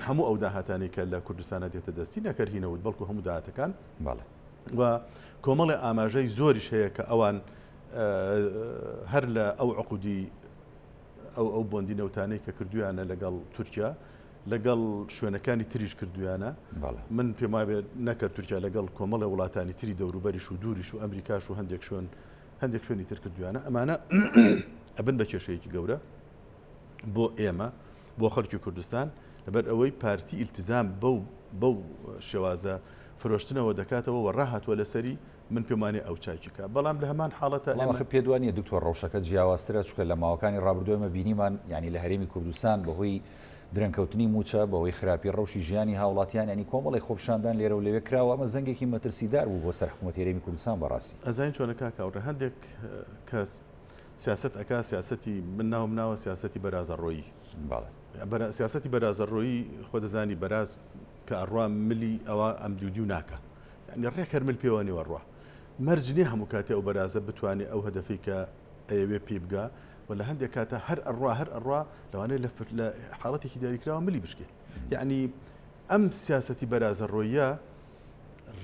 هەموو ئەو داهاتانەی کە لە کوردستانە دێتە دەستی نەکەر هینەوت بەڵکو هەموو داهاتەکان و کۆمەڵی ئاماژەی زۆریش هەیە کە ئەوان هەر لە ئەو عقودی ئەو ئەو بۆندی نەوتانەی کە کردویانە لەگەڵ تورکیا لەگەڵ شوێنەکانی تریش کردویانە من پێم وابێ نەکرد تورکیا لەگەڵ کۆمەڵی وڵاتانی تری دەوروبەریش و دووریش و ئەمریکاش و هەندێک شوێن هەندێک شوێنی تر کردویانە ئەمانە ئەبن بە کێشەیەکی گەورە بۆ ئێمە بۆ خەڵکی کوردستان لەبەر ئەوەی پارتی ئیلتزام بەو بەو شێوازە فرۆشتنەوە دەکاتەوە و ڕاهاتوە لەسەری من پێم وانیە ئەو چاکی کا بەڵام لە هەمان حاڵەتا بەڵام ئێمە ئاخر پێت وانیە دکتۆر ڕەوشەکە جیاوازترە چونکە لە ماوەکانی ڕابردوو ئێمە بینیمان یانی لە هەرێمی کوردستان بەهۆی درەنگکەوتنی مووچە بەهۆی خراپی ڕەوشی ژیانی هاوڵاتیان یانی کۆمەڵێک خۆپیشاندان لێرە و لەوێ کراوە ئەمە زەنگێکی مەترسیدار بوو بۆ سەر حکوومەتی هەرێمی کوردستان بەڕاستی. ئەزانی چۆنە کاک هاوڕێ هەندێک کەس سیاسەت ئەکا سیاسەتی من ناوم ناوە سیاسەتی بەرازەڕۆیی بەڵێ. سیاسەتی بەرازەڕۆیی خۆ دەزانی بەراز کە ئەڕوا ملی ئەوە ئەم دوودیو ناکا یانی ڕێک هەر مل پێوە نیوە ڕوا. مەرج نیە هەموو کاتێ ئەو بەرازە بتوانێ ئەو هەدەفەی کە ئەیەوێ پێی بگا و لە هەندێک کاتا هەر ئەڕوا هەر ئەڕوا لەوانەیە لە لە حاڵەتێکی دیاریکراوە ملی بشکێ. یانی ئەم سیاسەتی بەرازەڕۆییە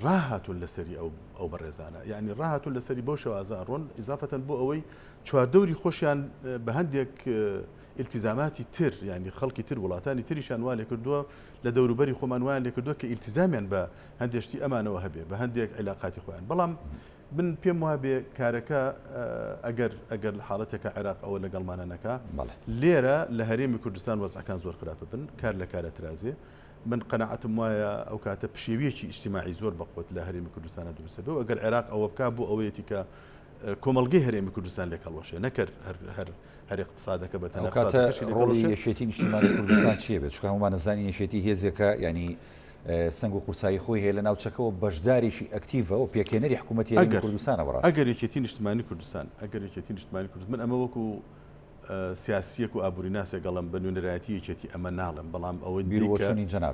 ڕاهاتوون لەسەری ئەو ئەو بەڕێزانە یعنی ڕاهاتوون لەسەری بەو شێوازە ئەڕۆن ئیزافەتەن بۆ ئەوەی چواردەوری خۆشیان بە هەندێک ئیلتیزاماتی تر یعنی خەڵکی تر وڵاتانی تریشان وا لێکردووە لە دەوروبەری خۆمان وایان لێکردووە کە ئیلتیزامیان بە هەندێک شتی ئەمانەوە هەبێ بە هەندێک عیلاقاتی خۆیان بەڵام من پێم وابێ کارەکە ئەگەر ئەگەر لە حاڵەتێکە عێراق ئەوە لەگەڵمانە نەکا لێرە لە هەرێمی کوردستان وەزعەکان زۆر خراپە بن کار لە کارە ترازێ من قەناعەتم وایە ئەو کاتە پشێویەکی ئیجتیماعی زۆر بەقوت لە هەرێمی کوردستانە دروستە بێ و ئەگەر عێراق ئەوە بکا بۆ ئەوەیەتی کە کۆمەڵگەی هەرێمی کوردستان لێک هەڵوەشێ نەکرد هەر هەر هەر اقتصادەکە بە تەنها ڕۆڵی یەکێتی نیشتیمانی کوردستان چییە بێت چونکە هەموومان ئەزانین یەکێتی هێزێکە یانی سەنگ و قورسایی خۆی هەیە لە ناوچەکەوە بەشدارێکی ئەکتیڤە و پێکهێنەری حکوومەتی هەرێمی کوردستانە بەڕاستی. ئەگەر یەکێتی نیشتمانی کوردستان ئەگەر یەکێتی نیشتمانی کوردستان من ئەمە وەکو سیاسیەک و ئابووریناسێک ئەڵێم بە نوێنەرایەتی یەکێتی ئەمە ناڵێم بەڵام ئەوەندەی کە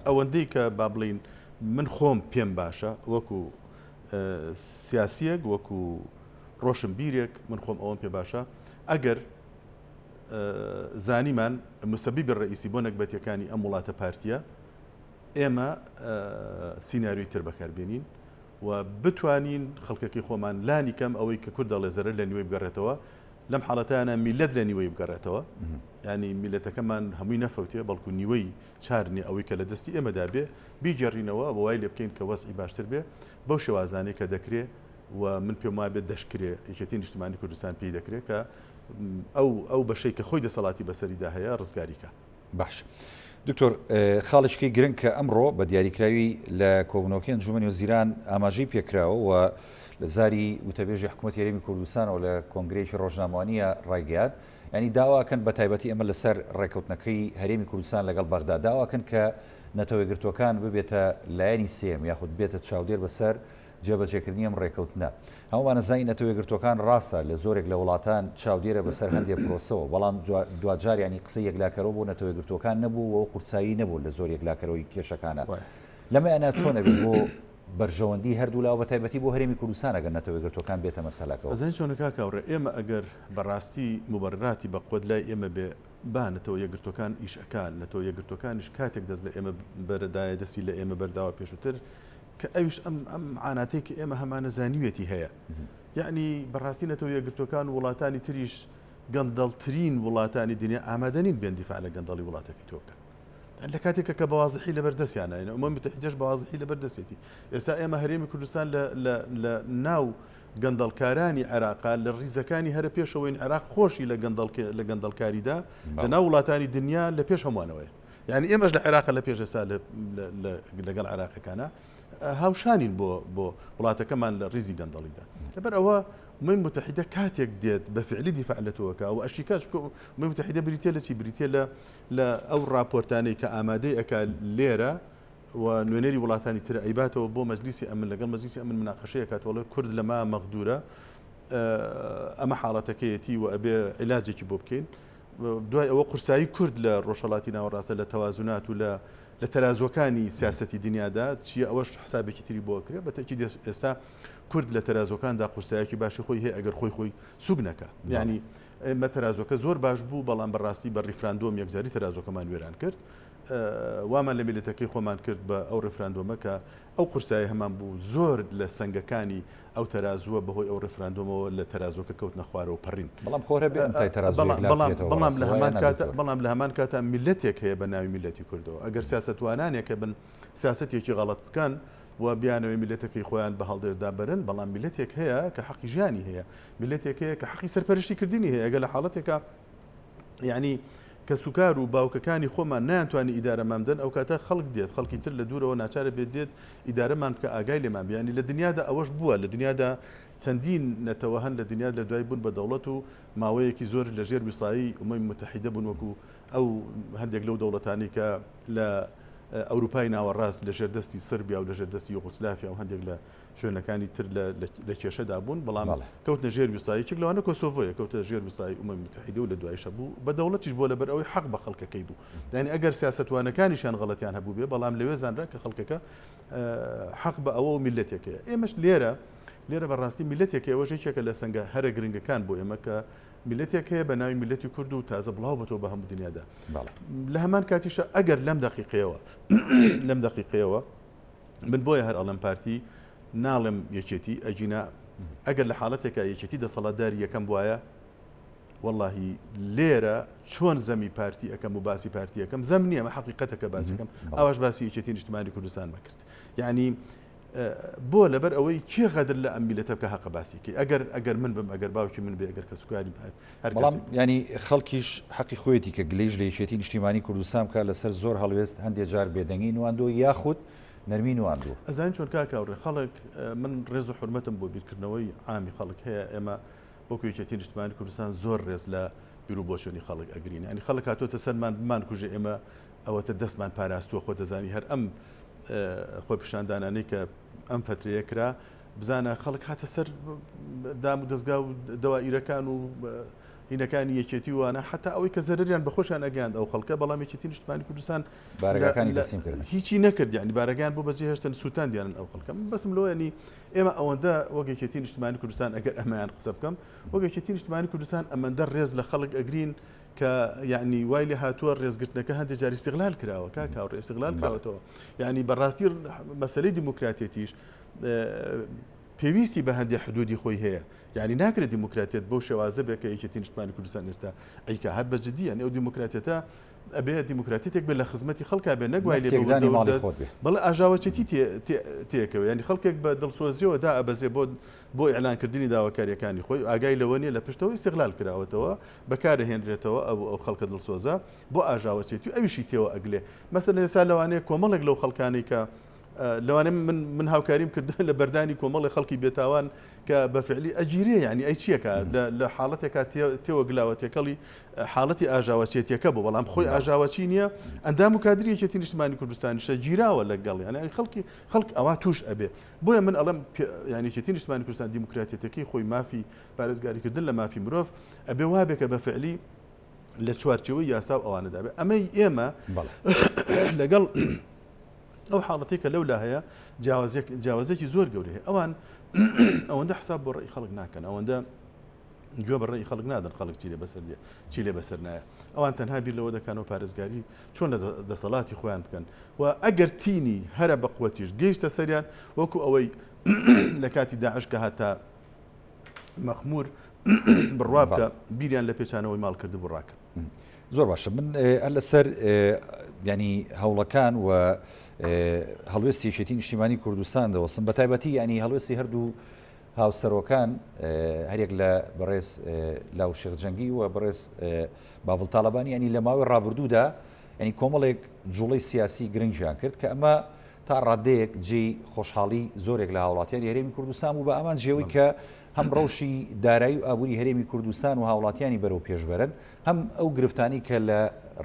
ئەوەندەی کە با بڵێین من خۆم پێم باشە وەکو سیاسیەک وەکو ڕۆشنبیرێک من خۆم ئەوەم پێ باشە ئەگەر زانیمان مسبب الرئیسی بۆ نەگبەتیەکانی ئەم وڵاتە پارتیە ئێمە سیناریۆی تر بەکار بێنین و بتوانین خەڵکەکەی خۆمان لانی کەم ئەوەی کە کورد دەڵێ زەرەر لە نیوەی بگەڕێتەوە لەم حاڵەتانە میلەت لە نیوەی بگەڕێتەوە ینی میلەتەکەمان هەمووی نەفەوتێ بەڵکو نیوەی چار نیە ئەوەی کە لە دەستی ئێمەدا بێ بیگێڕینەوە بۆ وای لێ بکەین کە وەزعی باشتر بێ بەو شێوازانەی کە دەکرێ و من پێم وابێت دەشکرێ یەکێتی نیشتمانی کوردستان پێی دەکرێت کە ئەو ئەو بەشەی کە خۆی دەسەڵاتی بەسەریدا هەیە ڕزگاری کە. باش دکتۆر خاڵێکی گرنگ کە ئەمڕۆ بە دیاریکراوی لە کۆبوونەوەکەی ئەنجومەنی وەزیران ئاماژەی پێکراوە و لە زاری وتەبێژی حکوومەتی هەرێمی کوردستانەوە لە کۆنگرەیەکی ڕۆژنامەوانیە ڕایگەیاند ینی داواکەن بە تایبەتی ئەمە لەسەر ڕێککەوتنەکەی هەرێمی کوردستان لەگەڵ بەغدا داواکەن کە نەتەوەیەکگرتووەکان ببێتە لایەنی سێیەم یاخود بێتە چاودێر بەسەر جێبەجێکردنی ئەم ڕێکەوتنە. هەموومان ئەزانین نەتەوە یەکگرتووەکان ڕاستە لە زۆرێک لە وڵاتان چاودێرە بەسەر هەندێ پرۆسەوە، بەڵام دواجار یانی قسەی یەکلاکەرەوە بۆ نەتەوە یەکگرتووەکان نەبوو و قورسایی نەبوو لە زۆر یەکلاکەرەوەی کێشەکانە. لەمەیانا چۆن ئەبێت بۆ بەرژەوەندی هەردوولا و بەتایبەتی بۆ هەرێمی کوردستان ئەگەر نەتەوە یەکگرتووەکان بێتە مەسەلەکەوە؟ ئەزانی چۆنە کاک هاوڕێ، ئێمە ئەگەر بەڕاستی موبەڕیڕاتی بە قوەت لای ئێمە بێ، با نەتەوە یەکگرتووەکان ئیش ئەکا، نەتەوە یەکگرتووەکانیش کاتێک دەست لە ئێمە بەردایە دەستی لە ئێمە بەرداوە پێشووتر، کە ئەویش ئەم ئەم معاناتەی کە ئێمە هەمانە زانیویەتی هەیە یعنی بەڕاستی نەتەوە یەکگرتووەکان و وڵاتانی تریش گەندەڵترین وڵاتانی دنیا ئامادە نین بێن دیفاع لە گەندەڵی وڵاتەکەی تۆ بکەن لە کاتێکە کە بەوازحی لەبەر دەستیانە ئومەمی متحیدەش بەوازحی لەبەر دەستێتی ئێستا ئێمە هەرێمی کوردستان لە ناو گەندەڵکارانی عێراقا لە ڕیزەکانی هەرە پێشەوەین عێراق خۆشی لە گەندەڵ لە گەندەڵکاریدا لە ناو وڵاتانی دنیا لە پێش هەمووانەوەیە یانی ئێمەش لە عێراقە لە پێش ئێستا لەگەڵ عێراقەکانە هاوشانین بۆ بۆ وڵاتەکەمان لە ڕیزی گەندەڵیدا لەبەر ئەوە ئومەمی موتەحیدە کاتێک دێت بە فعلی دیفاع لە تۆکە و ئەشیکا چونکە ئومەمی موتەحیدە بریتە لە چی بریتە لە لە ئەو راپۆرتانەی کە ئامادەی ئەک لێرە و نوێنەری وڵاتانی تر ئەیباتەوە بۆ مەجلیسی ئەمن لەگەڵ مەجلیسی ئەمن مناقەشەیە کاتۆڵێ کورد لەما مەغدورە ئەمە حاڵەتەکەیەتی و ئەبێ عیلاجێکی بۆ بکەین دوای ئەوە قورسایی کورد لە ڕۆژهەڵاتی ناوەڕاستە لە تەوازنات و لە لە تەرازوەکانی سیاسەتی دنیادا چییە ئەوەش حسابێکی تری بۆ ئەکرێ بە تەئکید ئێستا کورد لە تەرازوەکاندا قورسایەکی باشی خۆی هەیە ئەگەر خۆی خۆی سوک نەکا یعنی ئێمە تەرازوەکە زۆر باش بوو بەڵام بەڕاستی بە ڕیفراندۆم یەکجاری تەرازوەکەمان وێران کرد وامان لە میلەتەکەی خۆمان کرد بە ئەو ڕیفراندۆمە کە ئەو قورسایە هەمان بوو زۆر لە سەنگەکانی ئەو تەرازووە بەهۆی ئەو ڕیفراندۆمەوە لە تەرازووەکە کەوتنە خوارەوە پەڕین. بەڵام خۆ هەر بێ ئەم تای تەرازوو یەکلا بکرێتەوە بەڵام لە هەمان کات بەڵام لە هەمان کاتا میللەتێک هەیە بە ناوی میللەتی کوردەوە ئەگەر سیاسەتوانانێک هەبن سیاسەتێکی غەڵەت بکەن و بیانەوێ میللەتەکەی خۆیان بە هەڵدێردا بەرن بەڵام میللەتێک هەیە کە حەقی ژیانی هەیە میللەتێک هەیە کە حەقی سەرپەرشتیکردنی هەیە ئەگەر لە حاڵەتێکا یعنی کەسوکار و باوکەکانی خۆمان نەیانتوانی ئیدارەمان بدەن ئەوکاتە خەڵک دێت خەڵکی تر لە دوورەوە ناچارە بێت دێت ئیدارەمان بکە ئاگای لێمان بێ یعنی لە دنیادا ئەوەش بووە لە دنیادا چەندین نەتەوە هەن لە دنیا لە دوای بوون بە دەوڵەت و ماوەیەکی زۆر لە ژێر ویسایی ئومەمی موتەحیدە بوون وەکو ئەو هەندێک لەو دەوڵەتانی کە لە ئەوروپای ناوەڕاست لە ژێر دەستی سربیا و لە ژێر دەستی یوغوسلافیا و هەندێک لە شوێنەکانی تر لە کێشەدا بوون، بەڵام کەوتنە ژێر ویسایی، یەکێک لەوانە کۆسۆڤۆیە، کەوتە ژێر ویسایی ئومەمی موتەحیدە و لە دوایشە بوو بە دەوڵەتیش بووە لەبەر ئەوەی حەق بە خەڵکەکەی بوو. یانی ئەگەر سیاسەتوانەکانیشیان غەڵەتیان هەبووبێ، بەڵام لەوێ زانرا کە خەڵکەکە حەق بە ئەوە و میللەتێک هەیە. ئێمەش لێرە لێرە بە ڕاستی میللەتێک هەیە، ئەوەش یەکێکە لە سەنگە هەرە گرنگەکان بۆ ئێمە کە میللەتێک هەیە بە ناوی میللەتی کورد و تازە بڵاو بۆتەوە بە هەموو دنیادا. لە هەمان کاتیشا ئەگەر لەم دەقیقەیەوە لەم دەقیقەیەوە من بۆیە هەر ئەڵێم پارتی ناڵێم یەکێتی ئەگینا ئەگەر لە حاڵەتێکا یەکێتی دەسەڵاتداری یەکەم بواە واللهی لێرە چۆن زەمی پارتی ئەەکەم و باسی پارتی یەکەم زەم نییە مە حقیقەتەکە باسەکەم ئەوش باسی یەکێتی نیشتمانی کوردستان مەکرد یعنی بۆ لەبەر ئەوەی کێ غەدر لە ئەم میلەتە بکە هەقە باسی کەی ئەگەر ئەگەر من بم ئەگەر باوکی من بێ ئەگەر کەسوکاری بێت هەر بەڵام ینی خەڵکیش حەقی خۆیەتی کە گلەیش لە یەکێتی نیشتیمانی کوردستان بکات لەسەر زۆر هەڵوێست هەندێ جار بێدەنگی نواندووە یاخود نەرمی نواندووە. ئەزانی چۆن کاک هاوڕێ خەڵک من ڕێز و حورمەتم بۆ بیرکردنەوەی عامی خەڵک هەیە ئێمە وەکو یەکێتی نیشتمانی کوردستان زۆر ڕێز لە بیر و بۆچوونی خەڵک ئەگرین ینی خەڵک هاتۆتە سەرمان بمانکوژێ ئێمە ئەوەتە دەستمان پاراستووە خۆ دەزانی هەر ئەم. خۆپیشاندانانەی کە ئەم فترەیە کرا بزانە خەڵک هاتە سەر دام و دەستگا و دەوائیرەکان و هینەکانی یەکێتی وانە حتا ئەوەی کە زەرریان بە خۆشیان ئەگەیاند ئەو خەڵکە بەڵام یەکێتی نیشتمانی کوردستان بارەگاکانی تەسلیم کردن هیچی نەکرد یعنی بارەگان بۆ بەجێ هێشتن سووتاندیانن ئەو خەڵکە من بەسم لەوەیە ئێمە ئەوەندە وەک یەکێتی نیشتمانی کوردستان ئەگەر ئەمەیان قسە بکەم وەک یەکێتی نیشتمانی کوردستان ئەمەندە ڕێز لە خەڵک ئەگرین کە یعنی وای لێ هاتووە ڕێزگرتنەکە هەندێک جار ئیستغلال کراوە کاک هاوڕێ ئیستغلال کراوەتەوە یعنی بەڕاستی مەسەلەی دیموکراتێتیش پێویستی بە هەندێک حدودی خۆی هەیە یعنی ناکرێت دیموکراتیەت بەو شێوازە بێ کە یەکێتی نیشتمانی کوردستان ئێستا ئەیکا هەر بە جدی یعنی ئەو دیموکراتیەتە ئەبێ دیموکراتیتێک بێ لە خزمەتی خەڵکا بێ نەک وای لێ تێکدانی ماڵی خۆت بێ. بەڵێ ئاژاوەچێتی تێکەوێ یعنی خەڵکێک بە دڵسۆزیەوە دا ئەبەزێ بۆ بۆ ئیعلانکردنی داواکاریەکانی خۆی ئاگای لەوە نیە لە پشتەوە ئیستغلال کراوەتەوە بەکارەهێنرێتەوە ئەو ئەو خەڵکە دڵسۆزە بۆ ئاژاوەچێتی و ئەویشی تێوە ئەگلێ مەسەلەن ئێستا لەوانەیە کۆمەڵێک لەو خەڵکانەی کە لەوانەیە من من هاوکاریم کردو لە بەردانی کۆمەڵی خەڵکی بێتاوان کە بە فعلی ئەگیرێ یعنی ئەی چیەکە لە حاڵەتێکا تێوە گلاوە تێکەڵی حاڵەتی ئاژاوەچێتیەکە بوو بەڵام خۆی ئاژاوەچی نییە ئەندام و کادری یەکێتی نیشتمانی کوردستانیشە گیراوە لەگەڵ یعنی خەڵکی خەڵک ئەوە توش ئەبێ بۆیە من ئەڵێم یعنی یەکێتی نیشتمانی کوردستان دیموکراتیەتەکەی خۆی مافی پارێزگاریکردن لە مافی مرۆڤ ئەبێ وابێ کە بە فعلی لە چوارچێوەی یاسا و ئەوانەدا بێ ئەمەی ئێمە لەگەڵ ئەو حاڵەتەی کە لەولا هەیە جیاوازێک جیاوازێکی زۆر گەورە هەیە ئەوان ئەوەندە حساب بۆ ڕێی خەڵک ناکەن ئەوەندە گوێ بە ڕێی خەڵک نادەن خەڵک چی لێ بەسەر دێ چی لێ بەسەر نایە ئەوان تەنها بیر لەوە دەکەنەوە پارێزگاری چۆن لە دەسەڵاتی خۆیان بکەن و ئەگەر تینی هەرە بەقوەتیش گەیشتە سەریان وەکو ئەوەی لە کاتی داعش کە هاتا مەخمور بڕوا بکە بیریان لە پێچانەوەی ماڵ کردبوو ڕاکرد. زۆر باشە من هەر لەسەر ینی هەوڵەکان و هەڵوێستی یەکێتی نیشتیمانی کوردستان دەوەستم بە تایبەتی ینی هەڵوێستی هەردوو هاوسەرۆکان هەریەک لە بەڕێز لاو شێخ جەنگی و بەڕێز باڤڵ تاالبانی ینی لە ماوەی ڕابردوودا ینی کۆمەڵێک جوڵەی سیاسی گرنگیان کرد کە ئەمە تا ڕادەیەک جێی خۆشحاڵی زۆرێک لە هاوڵاتیانی هەرێمی کوردستان بوو بە ئامانجی ئەوەی کە هەم ڕەوشی دارایی و ئابووری هەرێمی کوردستان و هاوڵاتیانی بەرەو پێش بەرن، هەم ئەو گرفتانەی کە لە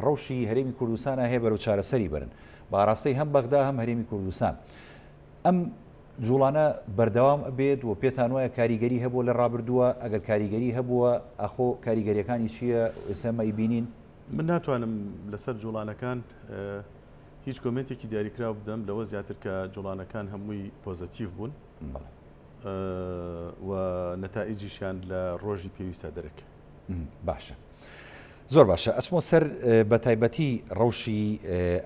ڕەوشی هەرێمی کوردستانا هەیە بەرەو چارەسەری بەرن بە ئاراستەی هەم بەغدا هەم هەرێمی کوردستان. ئەم جوڵانە بەردەوام ئەبێت و پێتان وایە کاریگەری هەبووە لە ڕابردووە؟ ئەگەر کاریگەری هەبووە ئاخۆ کاریگەریەکانی چییە ئێستا ئێمە ئەیبینین؟ من ناتوانم لەسەر جوڵانەکان هیچ کۆمێنتێکی دیاریکراو بدەم لەوە زیاتر کە جوڵانەکان هەمووی پۆزەتیڤ بوون و نەتائیجیشیان لە ڕۆژی پێویستە دەرەکە. باشە زۆر باشە ئەچمۆ سەر بە تایبەتی ڕەوشی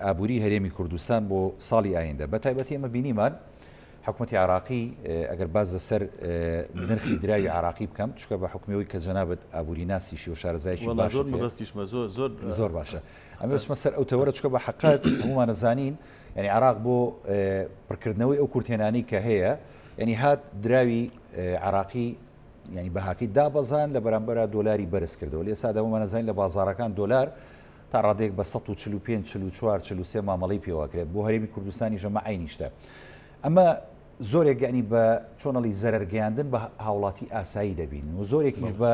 ئابووری هەرێمی کوردستان بۆ ساڵی ئایندە بە تایبەتی ئەمە بینیمان حکوومەتی عراقی ئەگەر باز لەسەر نرخی دراوی عراقی بکەم چکە بە حکومیەوەی کە جەنابەت ئابووری ناسیشی و شارەزایکی زۆر مەبەستیشمە زۆر زۆر زۆر باشە ئەمە بچمە سەر ئەو تەوەرە چکە بە حقات هەمومانە زانین یعنی عراق بۆ پڕکردنەوەی ئەو کورتێنانی کە هەیە یعنی هات دراوی عراقی یعنی بەهاکەی دابەزان لە بەرامبەرا دۆلاری بەرز کردەوە لێ سادا هەموومان ئەزانین لە بازاڕەکان دۆلار تا ڕادەیەک بە 145 44 43 مامەڵەی پێوەکرێت بۆ هەرێمی کوردستانیش ئەمە عەینی شتە ئەمە زۆرێک یعنی بە چۆنەڵی زەرەر گەیاندن بە هاوڵاتی ئاسایی دەبین و زۆرێکیش بە